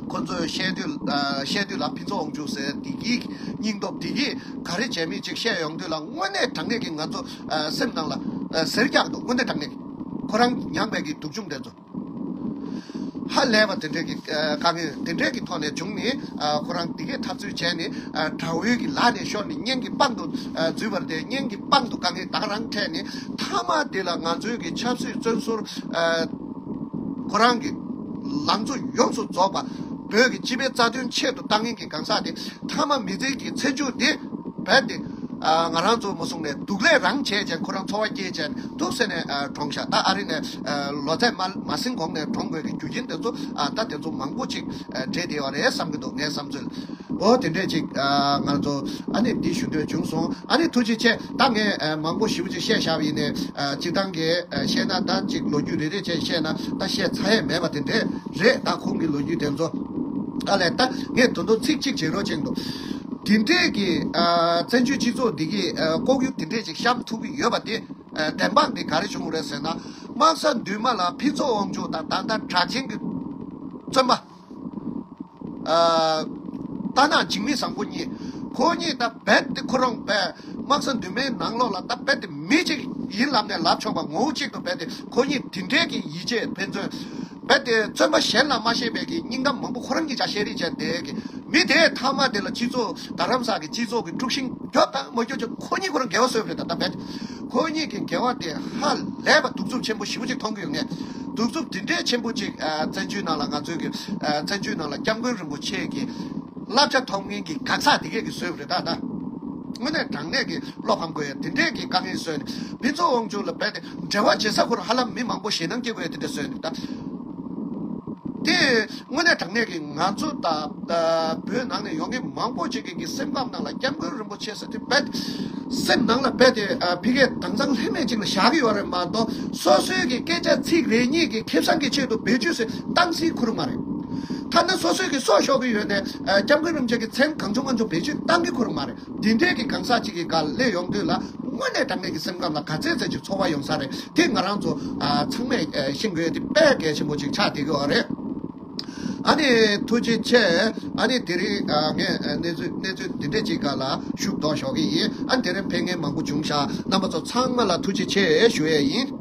ཁོ་ཚོས་བཤད་དུས་ཨ་བཤད་དུས་ལ་ཕུན་ཚོགས་དབང་ཕྱུག་ཟེར་དེ་གི་སྙིང་སྟོབས་དེ་གི་ག་རེ་བྱས་མིན་ཅིག་བཤད་ཡོང་དུས་ལ། དངོས་གནས་དྲང་གནས་ཀྱི་ང་ཚོ་ཨ་སེམས་ནང་ལ་ཨ་གཟེར་རྒྱག་འདུག་དངོས་གནས་དྲང་གནས་ཀྱི་ཁོ་རང་མྱངས་པའི་གི་སྡུག་སྦྱོང་དེ་ཚོ། ཧ་ལས་པ་དེ་འདྲའི་གི་ཨ་དཀའ་ངལ་དེ་འདྲའི་གི་ཐོག་ནས་བྱུང་ནས། ཨ་ཁོ་རང་དེ་གའི་འཐབ་རྩོད་བྱས་ནས། ཨ་དགྲ་བོའི་གི་ལག་ནས་ཤོར་ནས་གཉེན་གྱི་པང་དུ་ཨ་འཛུལ་བ་རེད་དེ། གཉེན་གྱི་པང་དུ་དཀའ་ངལ་ད་ག་རང་འཕྲད་ནས། མཐའ་མ་དེ་ལ་ང་ཚོའི་གི་ཆབ་སྲིད་བཙོན་ཟུར་ཨ་ཁོ་རང་གི་ལང་ཚོ་ཡོངས་སུ་རྫོགས་པ། བོད་ཀྱི་སྤྱི་པའི་རྩ་དོན་ཆེད་དུ་བཏང་མཁན་གྱི་གང་ཟག་དེ། མཐའ་མ་མི་ཚེ་གི་ཚེ་མཇུག་དེ་རྦད་དེ་ཨ་ང་རང་ཚོ་མ་སོང་ནས་སྡུག་ལས་རང་བྱས་བྱས། ཁོ་རང་འཚོ་བ་སྐྱེལ་བྱས་ནས་ཐུགས་སེམས་ནས་ཨ་གྲོངས་ཤག་ད་ཨ་རི་ནས་ཨ་ལོ་ཚད་མ་མ་ཟིན་གོང་ནས་གྲོངས་དགོས་ཀྱི་རྒྱུ་རྐྱེན་དེ་ཚོ་ཨ་ད་དེ་ཚོ་མང་པོ་ཅིག་ཨ་འདྲེས་བསྡད་པ་རེད་བསམ་གྱི་འདུག་ངའི་བསམ་ཚུལ། འོ་དེ་འདྲས་ཅིག་ཨ་ང་ཚོ་ཨ་ནི་འདི་ཞུ་འདོད་བྱུང་སོང་། ཨ་ནི་ཐུགས་རྗེ་ཆེ། ད་ངས་ཨ་མང་པོ་ཞེ་པོ་ཅིག་བཤད་བཞག་པ་ཡིན་ནའི། ཨ་སྤྱིར་བཏང་གི་ཨ་བཤད་ན་ད་ཅིག་ལོ་རྒྱུས་རེ་རེ་བྱས་བཤད་ན་ད་བཤད་ཚར་ཡས་མེད་པ་དེ་འདྲས་རེད། ད་ཁོང་གི་ལོ་རྒྱུས་དེ་ཚོ། ཨ་ལས་ད་ངས་ད་དུང་ཚིག་གཅིག་བྱེད་རོགས་བྱེད་འདུག་དེ་འདྲས་ཀྱི་ཨ་བཙན་བྱོལ་སྤྱི་ཚོགས་འདི་གི་ཨ་ལྐོག་གཡུ་དེ་འདྲས་ཅིག་བཤམས་ཐུབ་ཀྱི་ཡོད་པ་དེ། ཨ་བདེན་དཔང་དེ་ག་རེ་བྱུང་རེད་ཟེར་ན། དམག་ས་མདུན་མ་ལ་ཕུན་ཚོགས་དབང་ཕྱུག་དང་ད་ལྟ་དྲག་ཆེན་གྱི་བཙོན་པ། ཨ་རྟ་ནག་འཇིགས་མེད་བཟང་པོ་གཉིས། ཁོ་གཉིས་ད་རྦད་དེ་ཁོ་རང་དཔེ་དམག་ས་མདུན་མའི་ནང་ལོགས་ལ་ད་རྦད་དེ་མི་གཅིག་ཡིན་ལབ་ནས་ལབ་ཆོག་པ། ངོ་བོ་གཅིག་ཏུ་རྦད་དེ་ཁོ་གཉིས་དེ་འདྲའི་གི་ཡིད་ཆེས་ཕན་ཚུན་ རྦད་དེ་བཙོན་པ་གཞན་ལ་མ་བཤད་པའི་གི་སྙིང་གཏམ་མང་པོ་ཁོ་རང་གིས་ཀྱང་བཤད་རེས་བྱས་བསྡད་ཀྱི་མི་དེ་མཐའ་མ་དེ་ལ་སྤྱི་ཚོགས་རྡ་རམ་ས་གི་སྤྱི་ཚོགས་ཀྱི་དཀྲུག་ཤིང་རྒྱོབ་དང་མ་རྒྱོབ་ཀྱང་ཁོ་གཉིས་ཁོ་རང་འགལ་བ་བཟོས་པ་རེད། ད་ལྟ་རྦད་ཁོ་གཉིས་ཀྱི་འགལ་བ་དེ་ཧ་ལས་པ་གདུག་རྩུབ་ཆེན་པོ་ཞེ་པོ་ཅིག་མཐོང་གི་ཡོད་ངེས། གདུག་རྩུབ་འདི་འདྲའི་ཆེན་པོ་ཅིག་ཨ་བཙན་བྱོལ་ནང་ལ་ང་ཚོའི་གི་ཨ་བཙན་བྱོལ་ནང་ལ་སྐྱབས་མགོན་རིན་པོ་ཆེ་གི་བསླབ་བྱ་ཐོབ་མཁན་གྱི་ག་ས་དེ་གས་ཀྱི་བཟོས་པ་རེད། ད་ད་དངོས་གནས་དྲང་གནས་ཀྱི་བློ་ཕམ་དགོས་ཡ་དེ་འདྲས་ཀྱི་དཀའ་ངལ་བཟོས་ནས་ཕུན་ཚོགས་དབང་ཕྱུག་ལ་རྦད་དེ་འབྲེལ་བ་བྱེད་ས་ཁོ་རང་ཧ་ལམ་མི་མང་པོ་ཞེད་སྣང་སྐྱེ་དགོས་ཡ་དེ་འདྲས་བཟོས་ནས་ད། དེ་དངོས་གནས་དྲང་གནས་ཀྱི་ང་ཚོ་ད་ད་བོད་ནང་ནས་ཡོང་མཁན་མང་པོ་ཅིག་གི་གི་སེམས་ཁམས་ནང་ལ་སྐྱབས་མགོན་རིན་པོ་ཆེ་ཟེར་དུས་རྦད་སེམས་ནང་ལ་རྦད་དེ་ཨ་ཕ་གིའི་དྭངས་གཙང་ལྷད་མེད་ཅིག་ལ་བཞག་གི་ཡོད་རེད་མ་གཏོགས་སོ་སོའི་གི་སྐད་ཆ་ཚིག་རེ་གཉིས་ཀྱི་ཁེ་བཟང་གི་ཆེད་དུ་བེད་སྤྱོད་ཟེར་བཏང་སྲིད་ཁུར་མ་རེད། ཐ་ན་སོ་སོའི་གི་སྲོག་ཤོར་གི་ཡོད་ནས་ཨ་སྐྱབས་མགོན་རིན་པོ་ཆེ་གི་མཚན་གང་བྱུང་མང་བྱུང་བེད་སྤྱོད་བཏང་གི་ཁུར་མ་རེད། འདི་འདྲའི་གི་གང་ཟག་ཅིག་གི་སྒང་སླེབས་ཡོང་དུས་ལ་དངོས་གནས་དྲང་གནས་ཀྱི་སེམས་ཁམས་ལ་ག་ཚད་ཚད་ཅིག་ཚོར་བ་ཡོང་ས་རེད། དེ་ང་རང་ཚོ་ཨ་ཚང་མས་ཨ་ཤེས་དགོས་ཡ་དེ་དཔེ་གལ་ཆེན་པོ་ཅིག་ཆགས་བསྡད་ཀྱི་ཡོད་རེད། ཨ་ནི་ཐུགས་རྗེ་ཆེ། ཨ་ནི་དེ་རིང་ཨ་ངས་ཨ་གནས་ཚུལ་གནས་ཚུལ་འདི་འདྲས་ཅིག་སྒང་ལ་ཤུགས་རྡོག་ཞོག་གི་ཡིན། ཨ་ནི་དེ་རིང་ཕན་ངེས་མང་པོ་བྱུང་ཤག་རྣམ་པ་ཚོ་ཚང་མ་ལ་ཐུགས་རྗེ་ཆེ་ཞུ་ཡས་ཡིན།